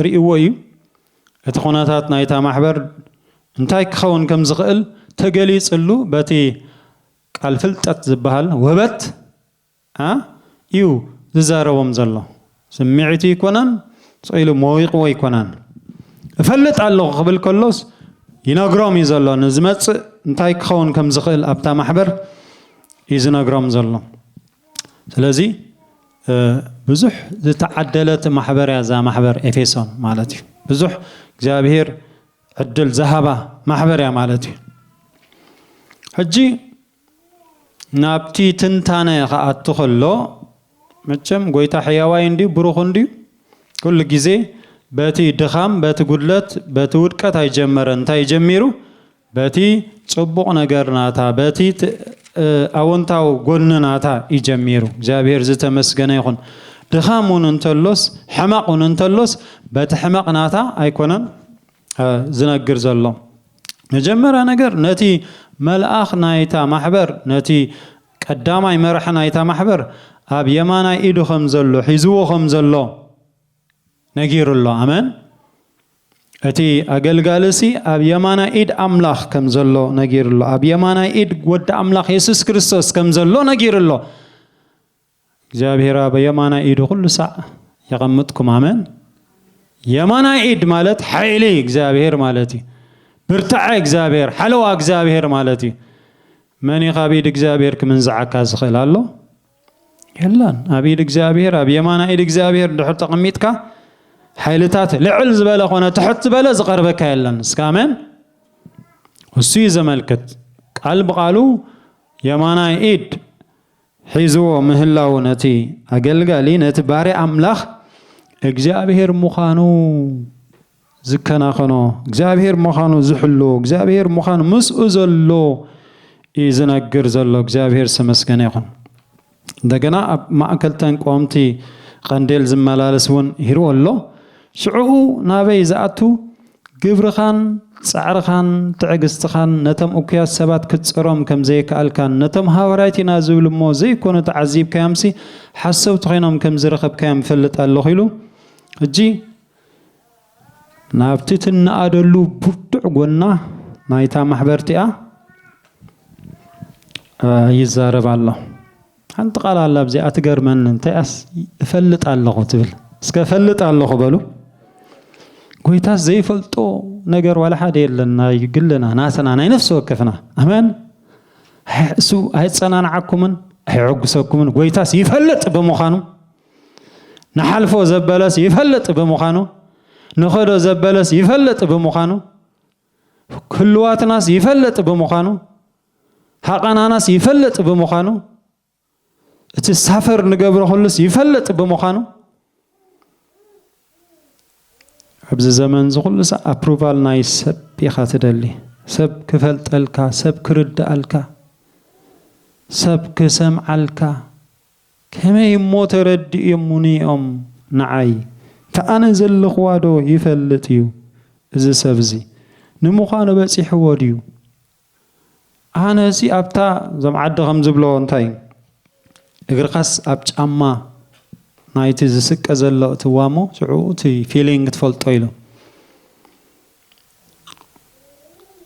ርእይዎ እዩ። እቲ ኩነታት ናይታ ማሕበር እንታይ ክኸውን ከም ዝኽእል ተገሊጽሉ፣ በቲ ቃል ፍልጠት ዝበሃል ውህበት፣ ኣ፣ እዩ ዝዛረቦም ዘሎ። ስምዒቱ ይኮነን፣ ስቕ ኢሉ መዊቕዎ ይኮነን። "እፈልጥ ኣለኹ" ክብል ከሎስ ይነግሮም እዩ ዘሎ። ንዝመጽእ እንታይ ክኸውን ከም ዝኽእል ኣብታ ማሕበር እዩ ዝነግሮም ዘሎ። ስለዚ፣ እ፣ ብዙሕ ዝተዓደለት ማሕበር እያ እዛ ማሕበር ኤፌሶን ማለት እዩ። ብዙሕ እግዚኣብሔር ዕድል ዝሃባ ማሕበር እያ ማለት እዩ። ሕጂ ናብቲ ትንታነ ክኣቱ ከሎ፣ መቸም ጎይታ ሕያዋይ እንድዩ፣ ብሩኽ እንድዩ። ኩሉ ግዜ በቲ ድኻም፣ በቲ ጉድለት፣ በቲ ውድቀት ኣይጀመረን። እንታይ ጀሚሩ? በቲ ጽቡቕ ነገር ናታ፣ በቲ ት-፣ እ፣ ኣወንታዊ ጎኒ ናታ እዩ ጀሚሩ። እግዚኣብሔር ዝተመስገነ ይኹን። ድኻም እውን እንተሎስ፣ ሕመቕ እውን እንተሎስ፣ በቲ ሕመቕ ናታ ኣይኮነን፣ እ፣ ዝነግር ዘሎ። መጀመርያ ነገር ነቲ መልኣኽ ናይታ ማሕበር፣ ነቲ ቀዳማይ መራሒ ናይታ ማሕበር ኣብ የማናይ ኢዱ ከም ዘሎ፣ ሒዝዎ ከም ዘሎ ነጊሩ ኣሎ። ኣመን። እቲ ኣገልጋሊ ሲ ኣብ የማናይ ኢድ ኣምላኽ ከም ዘሎ ነጊሩ ኣሎ። ኣብ የማናይ ኢድ ወዲ ኣምላኽ የሱስ ክርስቶስ ከም ዘሎ ነጊሩ ኣሎ። እግዚኣብሔር ኣብ የማናይ ኢዱ ኩሉ ሳዕ የቐምጥኩም። ኣመን። የማናይ ኢድ ማለት ሓይሊ እግዚኣብሔር ማለት እዩ። ብርታዐ እግዚኣብሔር፣ ሓለዋ እግዚኣብሔር ማለት እዩ። መን እዩ ካብ ኢድ እግዚኣብሔር ክምንዝዓካ ዝኽእል ኣሎ? የለን። ኣብ ኢድ እግዚኣብሔር፣ ኣብ የማናይ ኢድ እግዚኣብሔር እንድሕር ተቐሚጥካ፣ ሓይልታት ልዕል ዝበለ ኾነ ትሕት ዝበለ ዝቐርበካ የለን። እስከ ኣሜን። እሱ እዩ ዘመልክት። ቃል ብቓሉ የማናይ ኢድ ሒዝዎ ምህላው ነቲ ኣገልጋሊ፣ ነቲ ባርያ ኣምላኽ እግዚኣብሔር ምዃኑ ዝከናኸኖ፣ እግዚኣብሔር ምዃኑ ዝሕሉ፣ እግዚኣብሔር ምዃኑ ምስኡ ዘሎ እዩ ዝነግር ዘሎ። እግዚኣብሔር ዝተመስገነ ይኹን። እንደገና ኣብ ማእከል ተንቆምቲ ቀንዴል ዝመላለስ እውን ይርኦ ኣሎ። ሽዑኡ ናበይ ዝኣቱ? ግብርኻን ጻዕርኻን ትዕግስትኻን ነቶም እኩያት ሰባት ክትጽሮም ከም ዘይከኣልካን፣ ነቶም ሃዋርያት ኢና ዝብሉ እሞ ዘይኮኑ ተዓዚብካዮምሲ ሓሰውቲ ኮይኖም ከም ዝረኸብካዮም እፈልጥ ኣለኹ ኢሉ። ሕጂ ናብቲ ትነኣደሉ ብርቱዕ ጎና ናይታ ማሕበር እቲኣ፣ እ፣ ይዛረብ ኣሎ። ሓንቲ ቃል ኣላ ኣብዚኣ ትገርመኒ፣ እንታይኣስ እፈልጥ ኣለኹ ትብል። እስከ እፈልጥ ኣለኹ በሉ። ጎይታስ ዘይፈልጦ ነገር ዋላ ሓደ የለን፣ ናይ ግልና፣ ናትና፣ ናይ ነፍሲ ወከፍና። ኣሜን። ኣይ-፣ እሱ ኣየጸናንዓኩምን ኣየዐጉሰኩምን። ጎይታስ ይፈልጥ ብምዃኑ፣ ንሓልፎ ዘበለስ ይፈልጥ ብምዃኑ፣ ንኸዶ ዘበለስ ይፈልጥ ብምዃኑ፣ ክህልዋትናስ ይፈልጥ ብምዃኑ፣ ሃቐናናስ ይፈልጥ ብምዃኑ፣ እቲ ሳፈር ንገብሮ ኩሉስ ይፈልጥ ብምዃኑ፣ ኣብዚ ዘመን እዚ ኩሉ ሰብ ኣፕሩቫል ናይ ሰብ ኢኻ ትደሊ። ሰብ ክፈልጠልካ፣ ሰብ ክርድኣልካ፣ ሰብ ክሰምዓልካ። ከመይ እሞ ተረዲኦሙኒ እዮም ንዓይ? ተኣነ ዘለኽዋ ዶ ይፈልጥ እዩ እዚ ሰብ እዚ? ንምዃኑ በጺሕዎ ድዩ? ኣነሲ ኣብታ፣ እዞም ዓዲ ከም ዝብሎ እንታይ፣ እግርኻስ ኣብ ጫማ ናይቲ ዝስቀ ዘሎ እትዋሞ፣ ሽዑ እቲ ፊሊንግ ትፈልጦ ኢሉ።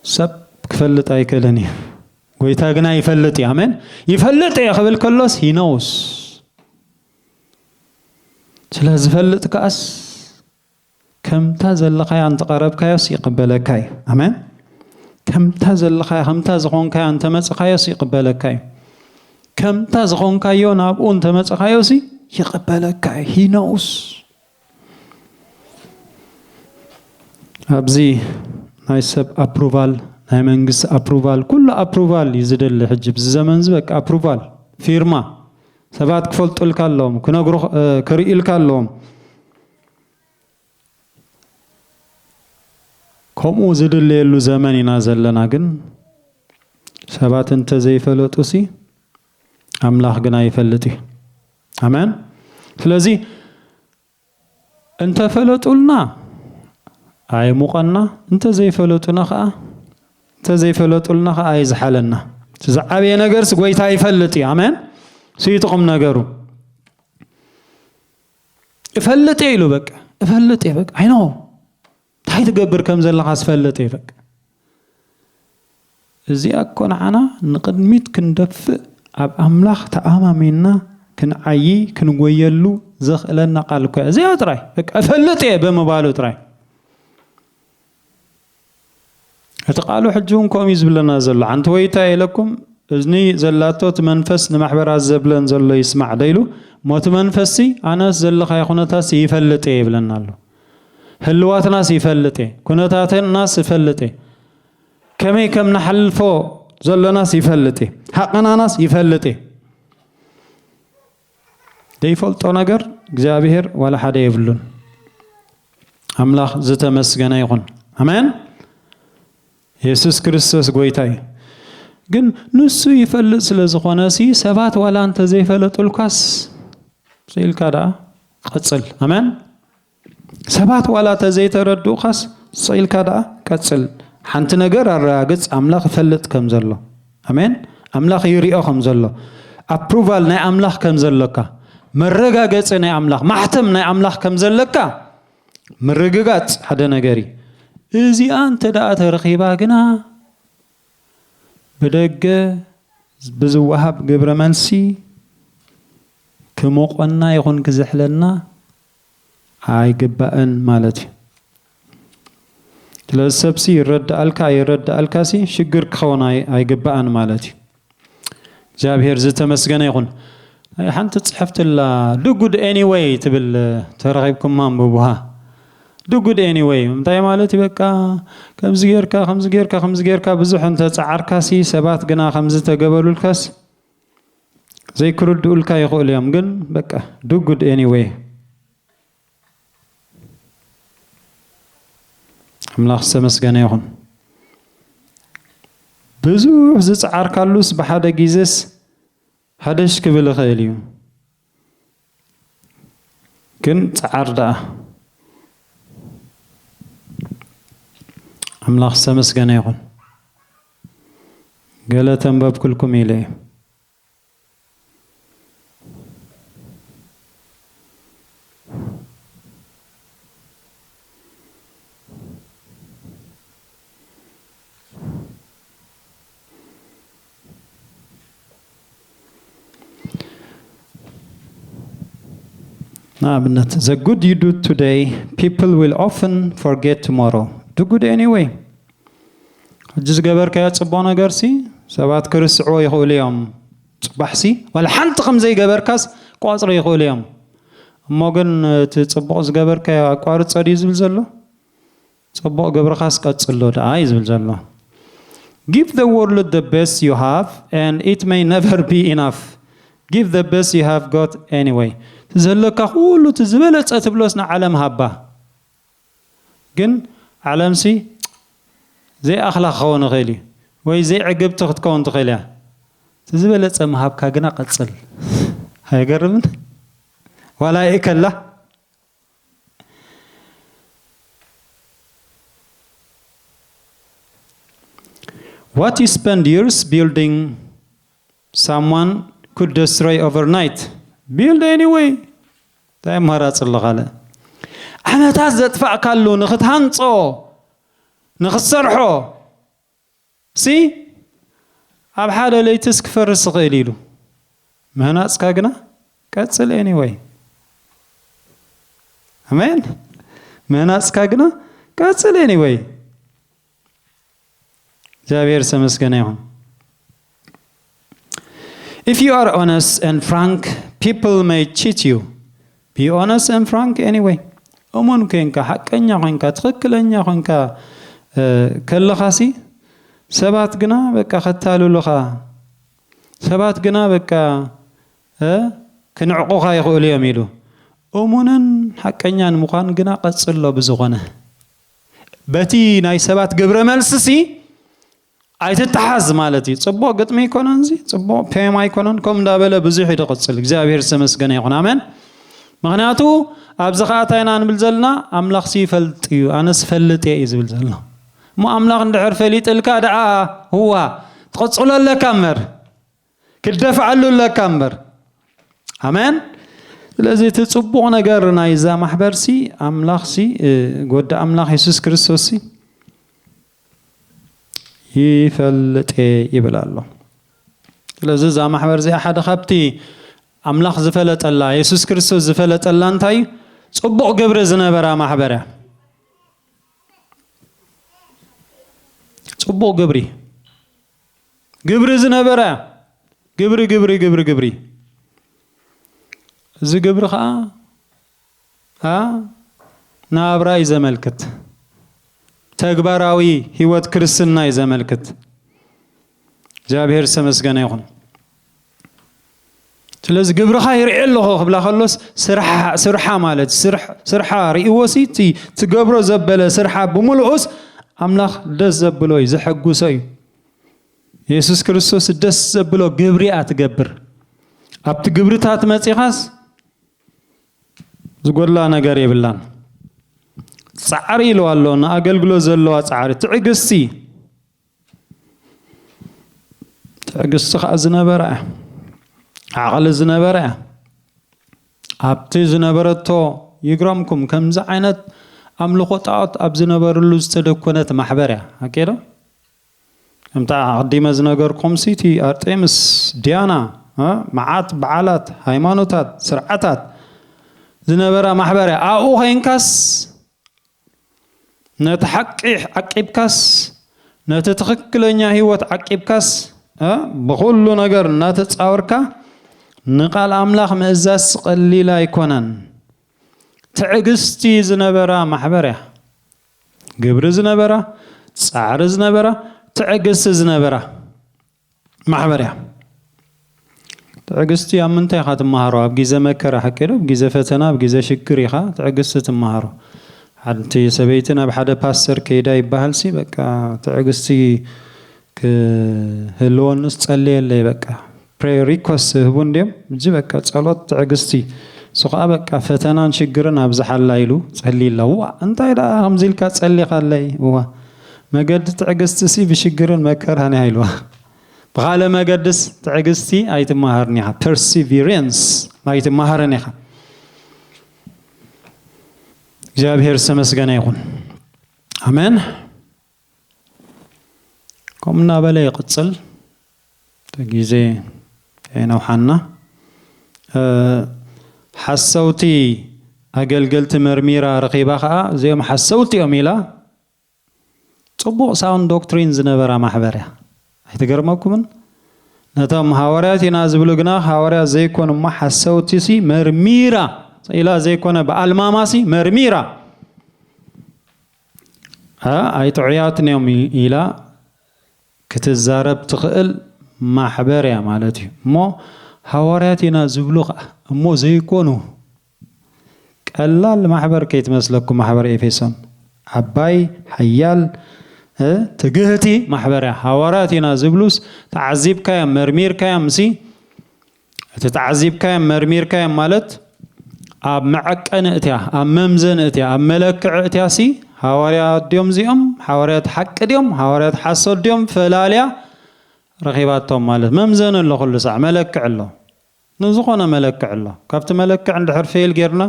ሰብ ክፈልጥ ኣይክእልን እዩ። ጎይታ ግና ይፈልጥ እዩ። ኣሜን። ይፈልጥ እየ ክብል ከሎስ፣ ሂ ኖውስ። ስለ ዝፈልጥ ከኣስ፣ ከምታ ዘለኻያ እንተቐረብካዮስ ይቕበለካ እዩ። ኣሜን። ከምታ ዘለኻያ፣ ከምታ ዝኾንካያ እንተመጽኻዮስ ይቕበለካ እዩ። ከምታ ዝኾንካዮ ናብኡ እንተመጽኻዮሲ ይቕበለካ እዩ። ሂ ኖውስ። ኣብዚ ናይ ሰብ ኣፕሩቫል፣ ናይ መንግስቲ ኣፕሩቫል፣ ኩሉ ኣፕሩቫል እዩ ዝደሊ። ሕጂ ብዚ ዘመን እዚ በቃ ኣፕሩቫል፣ ፊርማ፣ ሰባት ክፈልጡልካ ኣለዎም፣ ክነግሩ፣ እ፣ ክርእዩልካ ኣለዎም። ከምኡ ዝድለየሉ ዘመን ኢና ዘለና። ግን ሰባት እንተዘይፈለጡሲ፣ ኣምላኽ ግና ይፈልጥ እዩ። ኣሜን። ስለዚ እንተፈለጡልና ኣይሙቐና፣ እንተዘይፈለጡና ኸዓ፣ እንተዘይፈለጡልና ኸዓ ኣይዝሓለና። እቲ ዝዓበየ ነገርስ ጎይታ ይፈልጥ እዩ። ኣሜን። ስይቱ ቁም ነገሩ። እፈልጥ እየ ኢሉ በቃ። እፈልጥ እየ በቃ። ኣይ ኖ። እንታይ ትገብር ከም ዘለኻ ዝፈልጥ እየ በቃ። እዚኣ እኮ ንዓና ንቕድሚት ክንደፍእ፣ ኣብ ኣምላኽ ተኣማሚንና ክንዓዪ፣ ክንጎየሉ ዘኽእለና ቃል እኮ እያ። እዚኣ ጥራይ፣ በቃ እፈልጥ እየ ብምባሉ ጥራይ። እቲ ቃሉ ሕጂ እውን ከምኡ እዩ ዝብለና ዘሎ። ሓንቲ ወይ እንታይ ኢለኩም፣ እዝኒ ዘላቶ እቲ መንፈስ ንማሕበራት ዘብለን ዘሎ ይስማዕ ዶ ኢሉ። እሞ እቲ መንፈስሲ፣ ኣነስ ዘለኻዮ ኩነታትሲ ይፈልጥ እየ ይብለና ኣሎ። ህልዋትናስ ይፈልጥ እየ፣ ኩነታትናስ ይፈልጥ እየ፣ ከመይ ከም ንሓልፎ ዘሎናስ ይፈልጥ እየ፣ ሃቐናናስ ይፈልጥ እየ። ዘይፈልጦ ነገር እግዚኣብሔር ዋላ ሓደ የብሉን። ኣምላኽ ዝተመስገነ ይኹን። ኣሜን። የሱስ ክርስቶስ ጎይታ እዩ። ግን ንሱ ይፈልጥ ስለ ዝኾነ ሲ፣ ሰባት ዋላ እንተዘይፈለጡልካስ፣ ስቕ ኢልካ ደኣ ቀጽል። ኣሜን። ሰባት ዋላ ተዘይተረድኡኻስ፣ ስቕ ኢልካ ደኣ ቀጽል። ሓንቲ ነገር ኣረጋግጽ፣ ኣምላኽ ይፈልጥ ከም ዘሎ። ኣሜን። ኣምላኽ ይሪኦ ከም ዘሎ። ኣፕሩቫል ናይ ኣምላኽ ከም ዘሎካ፣ መረጋገጺ ናይ ኣምላኽ፣ ማሕተም ናይ ኣምላኽ ከም ዘለካ ምርግጋጽ ሓደ ነገር እዩ። እዚኣ እንተ ደኣ ተረኺባ ግና፣ ብደገ ብዝወሃብ ግብረ መልሲ ክሞቐና ይኹን ክዝሕለና ኣይግባእን ማለት እዩ። ስለዚ ሰብሲ ይረድኣልካ ኣይረድኣልካሲ ሽግር ክኸውን ኣይ-፣ ኣይግባእን ማለት እዩ። እግዚኣብሔር ዝተመስገነ ይኹን። ሓንቲ ጽሕፍቲ ኣላ፣ ዱ ጉድ ኤኒወይ ትብል፣ ተረኺብኩማ ኣንብቡሃ። ዱ ጉድ ኤኒወይ እንታይ ማለት እዩ? በቃ ከምዚ ጌርካ፣ ከምዚ ጌርካ፣ ከምዚ ጌርካ ብዙሕ እንተ ጸዓርካሲ፣ ሰባት ግና ከምዚ ተገበሩልካስ ዘይክርድኡልካ ይኽእሉ እዮም። ግን በቃ ዱ ጉድ ኤኒወይ። ኣምላኽ ዝተመስገነ ይኹን። ብዙሕ ዝጸዓርካሉስ ብሓደ ግዜስ ሃደሽ ክብል ይኽእል እዩ። ግን ጸዓር ደኣ። ኣምላኽ ዝተመስገነ ይኹን። ገለ ተንበብኩልኩም ኢለ እየ። ንኣብነት, the good you do today, people will often forget tomorrow. Do good anyway. ሕጂ ዝገበርካዮ ጽቡቕ ነገርሲ ሰባት ክርስዕዎ ይኽእሉ እዮም። ጽባሕሲ ዋላ ሓንቲ ከም ዘይገበርካስ ክቆጽሩ ይኽእሉ እዮም። እሞ ግን እቲ ጽቡቕ ዝገበርካዮ ኣቋርጾ ድዩ ዝብል ዘሎ? እቲ ጽቡቕ ግብርኻስ ቀጽሎ ደኣ እዩ ዝብል ዘሎ። Give the world the best you have and it may never be enough. Give the best you have got anyway. እቲ ዘለካ ኩሉ እቲ ዝበለጸ ትብሎስ ንዓለም ሃባ። ግን ዓለምሲ ዘይኣኽላ ክኸውን ይኽእል እዩ፣ ወይ ዘይዕግብቲ ክትከውን ትኽእል እያ። እቲ ዝበለጸ ምሃብካ ግና ቀጽል። ኣይገርምን? ዋላ ይእከላ። What you spend years building, someone could destroy overnight. Build anyway. እንታይ ኣማራፂ ኣሎ ካልእ? ዓመታት ዘጥፋእካሉ ንክትሃንፆ፣ ንክትሰርሖ ሲ ኣብ ሓደ ለይትስ ክፈርስ ይኽእል ኢሉ። ምህናፅካ ግና ቀፅል anyway። ኣሜን። ምህናፅካ ግና ቀፅል anyway። እግዚኣብሔር ዝተመስገነ ይኹን። If you are honest and frank, people may cheat you. Be honest and frank anyway. እሙን ኮንካ፣ ሓቀኛ ኮንካ፣ ትኽክለኛ ኮንካ፣ እ፣ ከለኻሲ ሰባት ግና በቃ ከታልሉኻ፣ ሰባት ግና በቃ፣ እ፣ ክንዕቑኻ ይኽእሉ እዮም ኢሉ። እሙንን ሓቀኛን ምዃን ግና ቀጽሎ ብዝኾነ። በቲ ናይ ሰባት ግብረ መልስሲ ኣይትተሓዝ ማለት እዩ። ጽቡቕ ግጥሚ ኣይኮነን እዚ፣ ጽቡቕ ፔም ኣይኮነን፣ ከም እንዳበለ ብዙሕ እዩ ዝቕጽል። እግዚኣብሔር ዝተመስገነ ይኹን። ኣሜን። ምኽንያቱ ኣብዚ ኸኣ እንታይ ኢና ንብል ዘለና? ኣምላኽሲ ይፈልጥ እዩ፣ ኣነስ ፈልጥ እየ እዩ ዝብል ዘሎ። እሞ ኣምላኽ እንድሕር ፈሊጥልካ ደኣ፣ ህዋ፣ ትቕጽሎ ኣለካ እምበር፣ ክትደፍዓሉ ኣለካ እምበር። ኣሜን። ስለዚ እቲ ጽቡቕ ነገር ናይዛ ማሕበርሲ፣ ኣምላኽሲ፣ እ፣ ወዲ ኣምላኽ የሱስ ክርስቶስሲ ይፈልጥ እየ ይብል ኣሎ። ስለዚ እዛ ማሕበር እዚኣ ሓደ ካብቲ ኣምላኽ ዝፈለጠላ፣ የሱስ ክርስቶስ ዝፈለጠላ እንታይ እዩ? ጽቡቕ ግብሪ ዝነበራ ማሕበር እያ። ጽቡቕ ግብሪ፣ ግብሪ ዝነበራ እያ። ግብሪ፣ ግብሪ፣ ግብሪ፣ ግብሪ። እዚ ግብሪ ኸኣ፣ ኣ፣ ናብራ እዩ ዘመልክት። ተግባራዊ ህይወት ክርስትና እዩ ዘመልክት። እግዚኣብሔር ዝተመስገነ ይኹን። ስለዚ ግብርኻ ይርኢ ኣለኹ ክብላ ከሎስ ስርሓ፣ ስርሓ ማለት ስርሕ-፣ ስርሓ ርእይዎሲ እቲ ትገብሮ ዘበለ ስርሓ ብምልኡስ ኣምላኽ ደስ ዘብሎ እዩ፣ ዘሐጉሶ እዩ። የሱስ ክርስቶስ ደስ ዘብሎ ግብሪ እያ ትገብር። ኣብቲ ግብርታት መጺኻስ ዝጎድላ ነገር የብላን። ጻዕሪ ኢሉ ኣሎ፣ ንኣገልግሎት ዘለዋ ጻዕሪ፣ ትዕግስቲ። ትዕግስቲ ኸኣ ዝነበራ እያ። ዓቕሊ ዝነበራ እያ። ኣብቲ ዝነበረቶ ይግረምኩም፣ ከምዚ ዓይነት ኣምልኾ ጣዖት ኣብ ዝነበረሉ ዝተደኮነት ማሕበር እያ። ሓቂ ዶ? ከምታ ኣቐዲመ ዝነገርኩምሲ፣ እቲ ኣርጤምስ፣ ዲያና፣ እ፣ መዓት በዓላት፣ ሃይማኖታት፣ ስርዓታት ዝነበራ ማሕበር እያ። ኣብኡ ኸይንካስ፣ ነቲ ሓቂ ዓቂብካስ፣ ነቲ ትኽክለኛ ህይወት ዓቂብካስ፣ እ፣ ብኹሉ ነገር እናተጻወርካ፣ ንቃል ኣምላኽ ምእዛዝ ቀሊል ኣይኮነን። ትዕግስቲ ዝነበራ ማሕበር እያ። ግብሪ ዝነበራ፣ ጻዕሪ ዝነበራ፣ ትዕግስቲ ዝነበራ ማሕበር እያ። ትዕግስቲ ኣብ ምንታይ ኢኻ ትመሃሮ? ኣብ ግዜ መከራ፣ ሓቂ ዶ? ኣብ ግዜ ፈተና፣ ኣብ ግዜ ሽግር ኢኻ ትዕግስቲ ትመሃሮ። ሓንቲ ሰበይቲ ናብ ሓደ ፓስተር ከይዳ ይበሃልሲ፣ በቃ ትዕግስቲ ክህልወንስ ጸልየለይ፣ በቃ ፕሬየር ሪኮስት ህቡ እንድዮም። እዚ በቃ ጸሎት ትዕግስቲ። እሱ ኸኣ በቃ ፈተናን ሽግርን ኣብዝሓላ ኢሉ ጸልይላ። እዋ፣ እንታይ ደኣ ከምዚ ኢልካ ጸሊኻለይ? እዋ፣ መገዲ ትዕግስቲ ሲ ብሽግርን መከራን እያ ኢልዋ። ብኻልእ መገድስ ትዕግስቲ ኣይትመሃርን ኢኻ። ፐርሲቪረንስ ኣይትመሃርን ኢኻ። እግዚኣብሔር ዝተመስገነ ይኹን። ኣሜን። ከምኡ እናበለ ይቕጽል። እቲ ግዜ ከየነውሓና። እ፣ ሓሰውቲ ኣገልገልቲ መርሚራ ረኺባ ኸኣ፣ እዚኦም ሓሰውቲ እዮም ኢላ። ጽቡቕ ሳውንድ ዶክትሪን ዝነበራ ማሕበር እያ። ኣይትገርመኩምን? ነቶም ሃዋርያት ኢና ዝብሉ ግና ሃዋርያት ዘይኮኑ እሞ ሓሰውቲሲ መርሚራ ኢላ ዘይኮነ ብኣልማማሲ መርሚራ። ኣ፣ ኣይጥዑያትን እዮም ኢ-፣ ኢላ ክትዛረብ ትኽእል ማሕበር እያ ማለት እዩ። እሞ ሃዋርያት ኢና ዝብሉ ኸዓ እሞ ዘይኮኑ፣ ቀላል ማሕበር ከይትመስለኩም፣ ማሕበር ኤፌሶን ዓባይ፣ ሓያል፣ እ፣ ትግህቲ ማሕበር እያ። ሃዋርያት ኢና ዝብሉስ ተዓዚብካዮም፣ መርሚርካዮም ሲ፣ እቲ ተዓዚብካዮም፣ መርሚርካዮም ማለት ኣብ መዐቀኒ እትያ፣ ኣብ መምዘኒ እትያ፣ ኣብ መለክዒ እትያ ሲ፣ ሃዋርያት ድዮም እዚኦም፣ ሃዋርያት ሓቂ ድዮም፣ ሃዋርያት ሓሶት ድዮም፣ ፈላልያ ረኺባቶም ማለት። መምዘኒ ኣሎ፣ ኩሉ ሳዕ መለክዒ ኣሎ። ንዝኾነ መለክዕ ኣሎ። ካብቲ መለክዕ እንድሕር ፌል ጌርና፣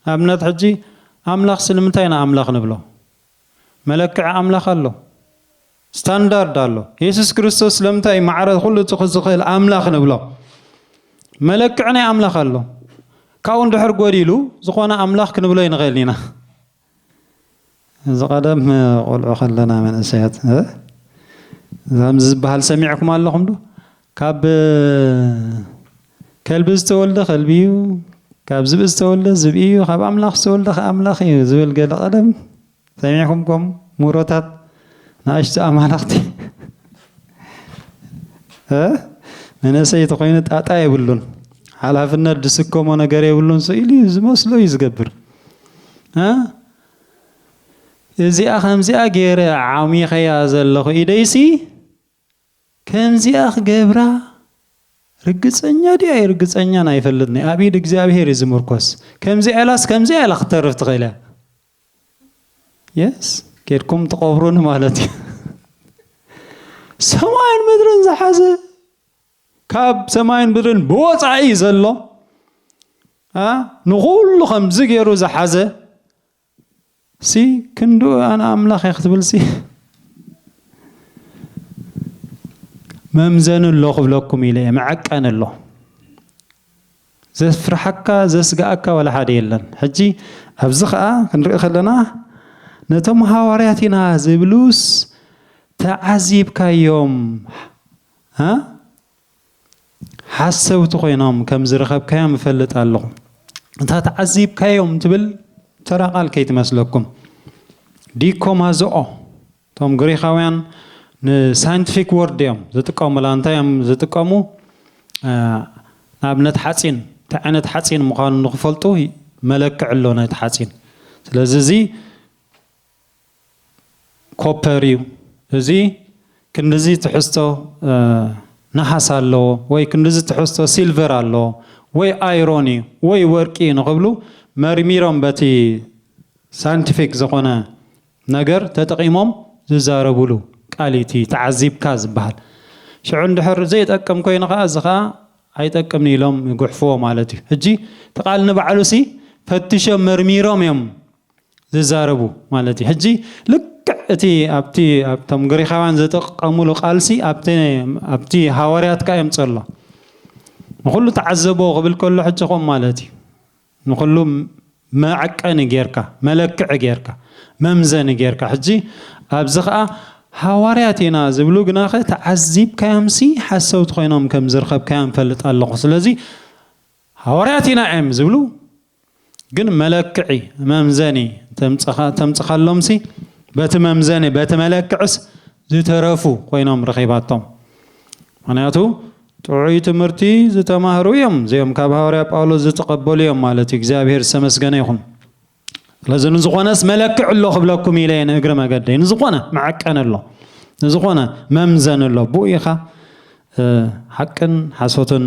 ንኣብነት ሕጂ ኣምላኽ ስለምንታይ ኢና ኣምላኽ ንብሎ? መለክዒ ኣምላኽ ኣሎ። ስታንዳርድ ኣሎ። የሱስ ክርስቶስ ስለምንታይ ማዕረ ኩሉ ትኹ-፣ ዝኽእል ኣምላኽ ንብሎ? መለክዒ ናይ ኣምላኽ ኣሎ። ካብኡ እንድሕር ጎዲሉ፣ ዝኾነ ኣምላኽ ክንብሎ ኣይንኽእልን ኢና። እዚ ቀደም ቆልዑ ከለና መንእሰያት፣ እ? ከምዚ ዝበሃል ሰሚዕኩም ኣለኹም ዶ? ካብ ከልቢ ዝተወልደ ከልቢ እዩ፣ ካብ ዝብኢ ዝተወልደ ዝብኢ እዩ፣ ካብ ኣምላኽ ዝተወልደ ከ ኣምላኽ እዩ ዝብል ገለ ቀደም ሰሚዕኩም? ከም ሙሮታት ንኣሽቱ ኣማለኽቲ፣ እ? መንእሰይ ተኾይኑ ጣጣ የብሉን፣ ሓላፍነት ዝስከሞ ነገር የብሉን። ስኢሉ እዩ ዝመስሎ እዩ ዝገብር። እ? እዚኣ ከምዚኣ ገይረ ዓሚኸያ ዘለኹ ኢደይሲ ከምዚኣ ክገብራ ርግጸኛ ድያ ኣይርግጸኛን ኣይፈልጥን እየ። ኣብ ኢድ እግዚኣብሔር እዩ ዝምርኮስ። ከምዚኣ ኢላስ ከምዚኣ ኢላ ክትተርፍ ትኽእል እያ። የስ፣ ኬድኩም ትቐብሩኒ ማለት እዩ። ሰማይን ምድርን ዝሓዘ፣ ካብ ሰማይን ምድርን ብወጻኢ ዘሎ፣ ኣ፣ ንኹሉ ከምዚ ገይሩ ዝሓዘ ሲ፣ ክንድኡ ኣነ ኣምላኽ እየ ክትብል ሲ፣ መምዘኒ ኣሎ ክብለኩም ኢለ እየ፣ መዐቀኒ ኣሎ። ዘፍርሓካ፣ ዘስግኣካ ዋላ ሓደ የለን። ሕጂ ኣብዚ ኸኣ ክንርኢ ከለና፣ ነቶም ሃዋርያት ኢና ዝብሉስ ተዓዚብካዮም፣ እ? ሓሰውቲ ኮይኖም ከም ዝረኸብካዮም እፈልጥ ኣለኹ። እታ ተዓዚብካዮም ትብል ተራ ቃል ከይትመስለኩም። ዲኮማዞኦ፣ እቶም ግሪኻውያን ንሳይንቲፊክ ወርድ እዮም ዝጥቀሙላ። እንታይ እዮም ዝጥቀሙ? እ፣ ንኣብነት ሓፂን፣ እንታይ ዓይነት ሓፂን ምዃኑ ንኽፈልጡ መለክዒ ኣሎ ናይቲ ሓፂን። ስለዚ እዚ ኮፐር እዩ፣ እዚ ክንድዚ ትሕዝቶ፣ እ፣ ነሃስ ኣለዎ፣ ወይ ክንድዚ ትሕዝቶ ሲልቨር ኣለዎ፣ ወይ ኣይሮን እዩ፣ ወይ ወርቂ እዩ ንኽብሉ መርሚሮም በቲ ሳይንቲፊክ ዝኾነ ነገር ተጠቒሞም ዝዛረቡሉ ቃል እዩ እቲ ተዓዚብካ ዝበሃል። ሽዑ እንድሕር ዘይጠቅም ኮይኑ ኸዓ፣ እዚ ኸዓ ኣይጠቅምን ኢሎም ይጉሕፍዎ ማለት እዩ። ሕጂ እቲ ቃል ንባዕሉ ሲ ፈትሾም መርሚሮም እዮም ዝዛረቡ ማለት እዩ። ሕጂ ልክዕ እቲ ኣብቲ፣ ኣብቶም ግሪኻውያን ዝጥቀሙሉ ቃልሲ ኣብቲ፣ ኣብቲ ሃዋርያት ከኣ የምጽእ ኣሎ። ንኹሉ ተዓዘቦ ክብል ከሎ ሕጂ ከምኡ ማለት እዩ። ንኹሉ መዐቀኒ ጌርካ፣ መለክዒ ጌርካ፣ መምዘኒ ጌርካ። ሕጂ ኣብዚ ኸኣ ሃዋርያት ኢና ዝብሉ ግናኸ ተዓዚብካዮምሲ ሓሰውቲ ኮይኖም ከም ዝረኸብካዮም እፈልጥ ኣለኹ። ስለዚ ሃዋርያት ኢና እዮም ዝብሉ፣ ግን መለክዒ፣ መምዘኒ ተምጽኻ-፣ ተምጽኻሎምሲ በቲ መምዘኒ፣ በቲ መለክዕስ ዝተረፉ ኮይኖም ረኺባቶም። ምኽንያቱ ጥዑይ ትምህርቲ ዝተማህሩ እዮም፣ እዚኦም ካብ ሃዋርያ ጳውሎስ ዝተቐበሉ እዮም ማለት እዩ። እግዚኣብሔር ዝተመስገነ ይኹን። ስለዚ ንዝኾነስ መለክዕ ኣሎ ክብለኩም ኢለ እየ ንእግሪ መገደይ። ንዝኾነ መዐቀኒ ኣሎ፣ ንዝኾነ መምዘኒ ኣሎ። ብኡ ኢኻ፣ እ፣ ሓቅን ሓሶትን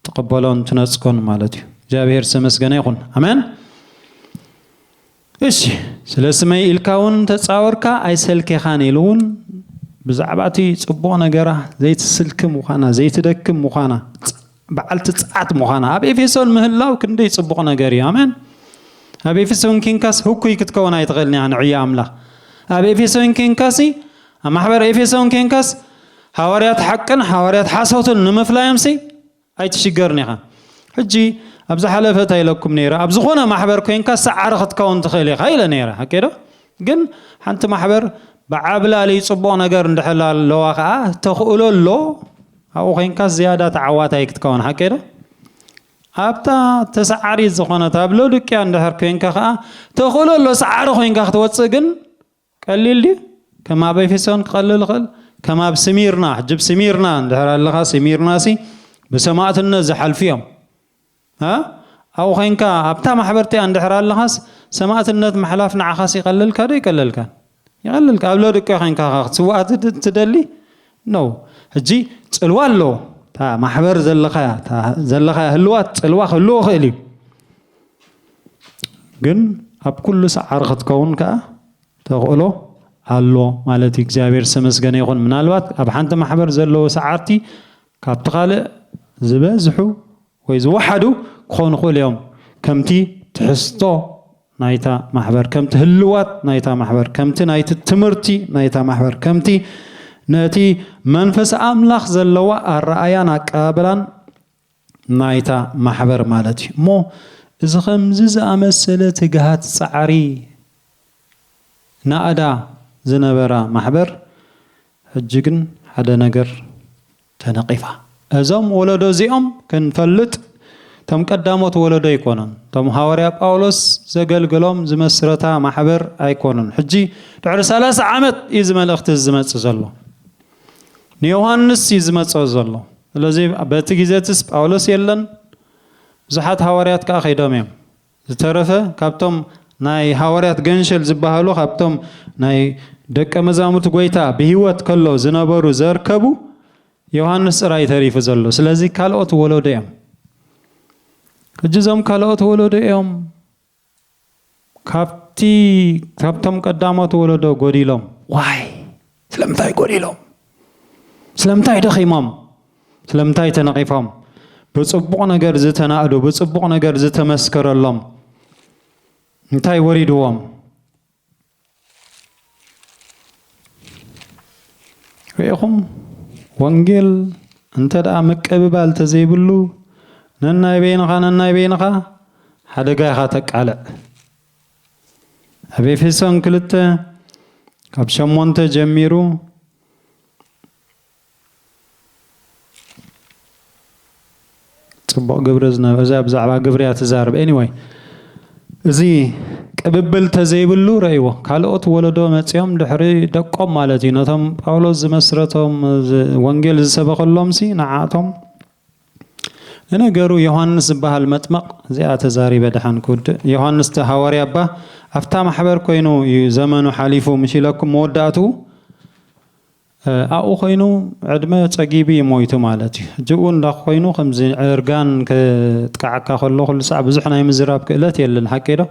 ትቕበሎን ትነጽጎን ማለት እዩ። እግዚኣብሔር ዝተመስገነ ይኹን። ኣሜን። እሺ፣ ስለ ስመይ ኢልካ እውን ተጻወርካ ኣይሰልኬኻን ኢሉ እውን ብዛዕባ እቲ ጽቡቕ ነገራ ዘይትስልኪ ምዃና፣ ዘይትደክም ምዃና፣ በዓልቲ ጽዓት ምዃና ኣብ ኤፌሶን ምህላው ክንደይ ጽቡቕ ነገር እዩ። ኣሜን። ኣብ ኤፌሶን ኬንካስ ህኩይ ክትከውን ኣይትኽእልን ኢኻ ንዕዮ ኣምላኽ። ኣብ ኤፌሶን ኬንካሲ፣ ኣብ ማሕበር ኤፌሶን ኬንካስ ሃዋርያት ሓቅን ሃዋርያት ሓሶትን ንምፍላዮምሲ ኣይትሽገርን ኢኻ። ሕጂ ኣብ ዝሓለፈ እንታይ ኢለኩም ነይረ? ኣብ ዝኾነ ማሕበር ኮንካ ሰዓሪ ክትከውን ትኽእል ኢኻ ኢለ ነይረ። ሓቂ ዶ? ግን ሓንቲ ማሕበር ብዓብላሊ ጽቡቕ ነገር እንድሕር ኣለዋ ኸኣ ተኽእሎ ኣሎ፣ ኣብኡ ኮንካ ዝያዳ ተዓዋታይ ክትከውን። ሓቂ ዶ? ኣብታ ተሰዓሪት ዝኾነት ኣብ ሎድቅያ እንድሕር ኮንካ ኸኣ ተኽእሎ ኣሎ ሰዓሪ ኮንካ ክትወጽእ፣ ግን ቀሊል ድዩ? ከም ኣብ ኤፌሶን ክቐልል ይኽእል? ከም ኣብ ስሚርና፣ ሕጂ ብ ስሚርና እንድሕር ኣለኻ፣ ስሚርና ሲ ብሰማእትነት ዝሓልፉ እዮም። እ? ኣብኡ ኾይንካ ኣብታ ማሕበርቲኣ እንድሕር ኣለኻስ ሰማእትነት ምሕላፍ ንዓኻስ ይቐልልካ ዶ ይቀልልካን? ይቐልልካ። ኣብ ሎድቅያ ኾይንካ ኸ ክትስዋእ ትድ-፣ ትደሊ? ኖ። ሕጂ ጽልዋ ኣሎ። እታ ማሕበር ዘለኻያ፣ እታ ዘለኻያ ህልዋት ጽልዋ ክህልዎ ይኽእል እዩ። ግን ኣብ ኩሉ ሰዓሪ ክትከውን ከኣ ተኽእሎ ኣሎ ማለት እዩ። እግዚኣብሔር ዝተመስገነ ይኹን። ምናልባት ኣብ ሓንቲ ማሕበር ዘለዉ ሰዓርቲ ካብቲ ካልእ ዝበዝሑ ወይ ዝወሓዱ ክኾኑ ይኽእሉ እዮም። ከምቲ ትሕዝቶ ናይታ ማሕበር፣ ከምቲ ህልዋት ናይታ ማሕበር፣ ከምቲ ናይቲ ትምህርቲ ናይታ ማሕበር፣ ከምቲ ነቲ መንፈስ ኣምላኽ ዘለዋ ኣረኣያን ኣቀባብላን ናይታ ማሕበር ማለት እዩ። እሞ እዚ ከምዚ ዝኣመሰለ ትግሃት ጻዕሪ ናእዳ ዝነበራ ማሕበር ሕጂ ግን ሓደ ነገር ተነቒፋ። እዞም ወለዶ እዚኦም ክንፈልጥ እቶም ቀዳሞት ወለዶ ኣይኮኑን። እቶም ሃዋርያ ጳውሎስ ዘገልግሎም ዝመስረታ ማሕበር ኣይኮኑን። ሕጂ ድሕሪ ሰላሳ ዓመት እዩ እዚ መልእኽቲ ዝመጽእ ዘሎ። ንዮሃንስ እዩ ዝመጽኦ ዘሎ። ስለዚ በቲ ግዜ እቲስ ጳውሎስ የለን፣ ብዙሓት ሃዋርያት ከኣ ከይዶም እዮም። ዝተረፈ ካብቶም ናይ ሃዋርያት ገንሸል ዝበሃሉ፣ ካብቶም ናይ ደቀ መዛሙርቲ ጐይታ ብህይወት ከሎ ዝነበሩ ዘርከቡ ዮሃንስ ጥራይ ተሪፉ ዘሎ። ስለዚ ካልኦት ወለዶ እዮም። ሕጂ እዞም ካልኦት ወለዶ እዮም ካብቲ፣ ካብቶም ቀዳሞት ወለዶ ጎዲሎም። ዋይ፣ ስለምንታይ ጎዲሎም? ስለምንታይ ደኺሞም? ስለምንታይ ተነቒፎም? ብጽቡቕ ነገር ዝተናእዱ፣ ብጽቡቕ ነገር ዝተመስከረሎም እንታይ ወሪድዎም? ርኢኹም፣ ወንጌል እንተ ደኣ ምቅብባል ተዘይብሉ፣ ነናይ በይንኻ፣ ነናይ በይንኻ ሓደጋ ኢኻ ተቃልዕ። ኣብ ኤፌሶን ክልተ ካብ ሸሞንተ ጀሚሩ ጽቡቕ ግብሪ ዝነበ፣ እዛ ብዛዕባ ግብሪ እያ ትዛረብ። ኤኒወይ፣ እዚ ቅብብል ተዘይብሉ ረእይዎ። ካልኦት ወለዶ መጺኦም ድሕሪ ደቆም ማለት እዩ። ነቶም ጳውሎስ ዝመስረቶም፣ ዝ-፣ ወንጌል ዝሰበኸሎም ሲ ንዓቶም። ንነገሩ ዮሃንስ ዝበሃል መጥመቕ፣ እዚኣ ተዛሪበ ደሓን ክውድእ። ዮሃንስ እቲ ሃዋርያ እባ ኣብታ ማሕበር ኮይኑ እዩ ዘመኑ ሓሊፉ፣ ምሽ ኢለኩም መወዳእትኡ፣ እ፣ ኣብኡ ኮይኑ ዕድመ ጸጊቡ እዩ ሞይቱ ማለት እዩ። ሕጂ ብኡ እንዳ ኮይኑ ከምዚ እርጋን ከጥቅዓካ ከሎ ኩሉ ሳዕ ብዙሕ ናይ ምዝራብ ክእለት የለን፣ ሓቂ ዶ?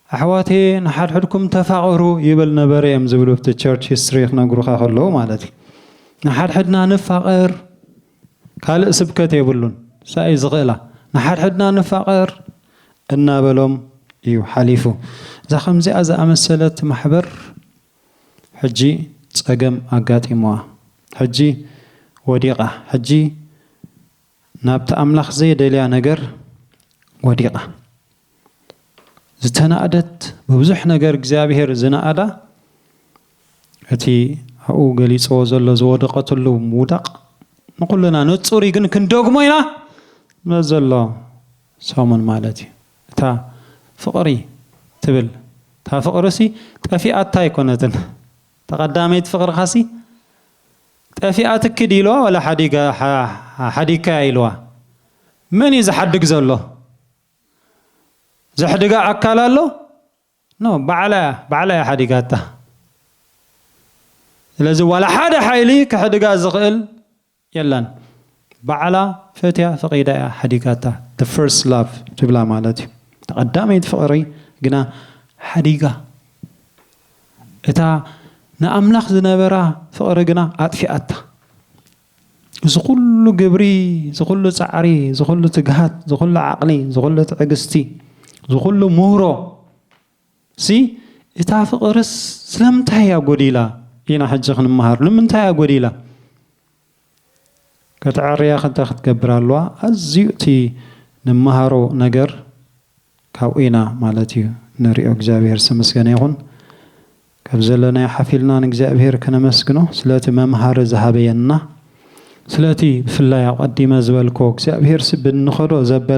ኣሕዋተየ ንሓድሕድኩም ተፋቐሩ ይብል ነበረ እዮም ዝብሉ፣ ኣብቲ ቸርች ሂስትሪ ክነግሩኻ ከለዉ ማለት እዩ። ንሓድሕድና ንፋቐር፣ ካልእ ስብከት የብሉን፣ ሳይ ዝኽእላ። ንሓድሕድና ንፋቐር እናበሎም እዩ ሓሊፉ። እዛ ከምዚኣ ዝኣመሰለት ማሕበር ሕጂ ጸገም ኣጋጢምዋ። ሕጂ ወዲቓ። ሕጂ ናብቲ ኣምላኽ ዘይደልያ ነገር ወዲቓ። ዝተናእደት፣ ብብዙሕ ነገር እግዚኣብሄር ዝነኣዳ፣ እቲ ኣብኡ ገሊጽዎ ዘሎ ዝወደቐትሉ ምውዳቕ ንኹልና ንጹር እዩ፣ ግን ክንደግሞ ኢና ንመ ዘሎ ሰሙን ማለት እዩ። እታ ፍቕሪ ትብል፣ እታ ፍቕርሲ ጠፊኣታ ኣይኮነትን። እታ ቀዳመይቲ ፍቕርኻሲ ጠፊኣትኪ ድዩ ኢልዋ፣ ዋላ ሓዲጋ-፣ ሓ-፣ ሓዲግካያ ኢልዋ? መን እዩ ዝሓድግ ዘሎ? ዘሕድጋ ኣካል ኣሎ? ኖ፣ ባዕላ እያ፣ ባዕላ እያ ሓዲጋታ። ስለዚ ዋላ ሓደ ሓይሊ ክሕድጋ ዝኽእል የለን። ባዕላ ፈትያ ፈቒዳ እያ ሓዲጋታ። The first love ትብላ ማለት እዩ። እታ ቀዳመይቲ ፍቕሪ ግና ሓዲጋ። እታ ንኣምላኽ ዝነበራ ፍቕሪ ግና ኣጥፊኣታ። እዚ ኩሉ ግብሪ፣ እዚ ኩሉ ጻዕሪ፣ እዚ ኩሉ ትግሃት፣ እዚ ኩሉ ዓቕሊ፣ እዚ ኩሉ ትዕግስቲ፣ እዚ ኩሉ ምህሮ ሲ፣ እታ ፍቕርስ ስለምንታይ እያ ጎዲላ? ኢና ሕጂ ክንመሃር። ንምንታይ እያ ጎዲላ? ከተዐርያ ከንታ ክትገብር ኣለዋ። ኣዝዩ እቲ ንመሃሮ ነገር ካብኡ ኢና ማለት እዩ ንሪኦ። እግዚኣብሔር ዝተመስገነ ይኹን። ካብ ዘለናዮ ሓፊልና ንእግዚኣብሔር ከነመስግኖ፣ ስለቲ መምሃሪ ዝሃበየና፣ ስለቲ ብፍላይ ኣቐዲመ ዝበልኮ እግዚኣብሔር ሲ ብንኸዶ ዘበለ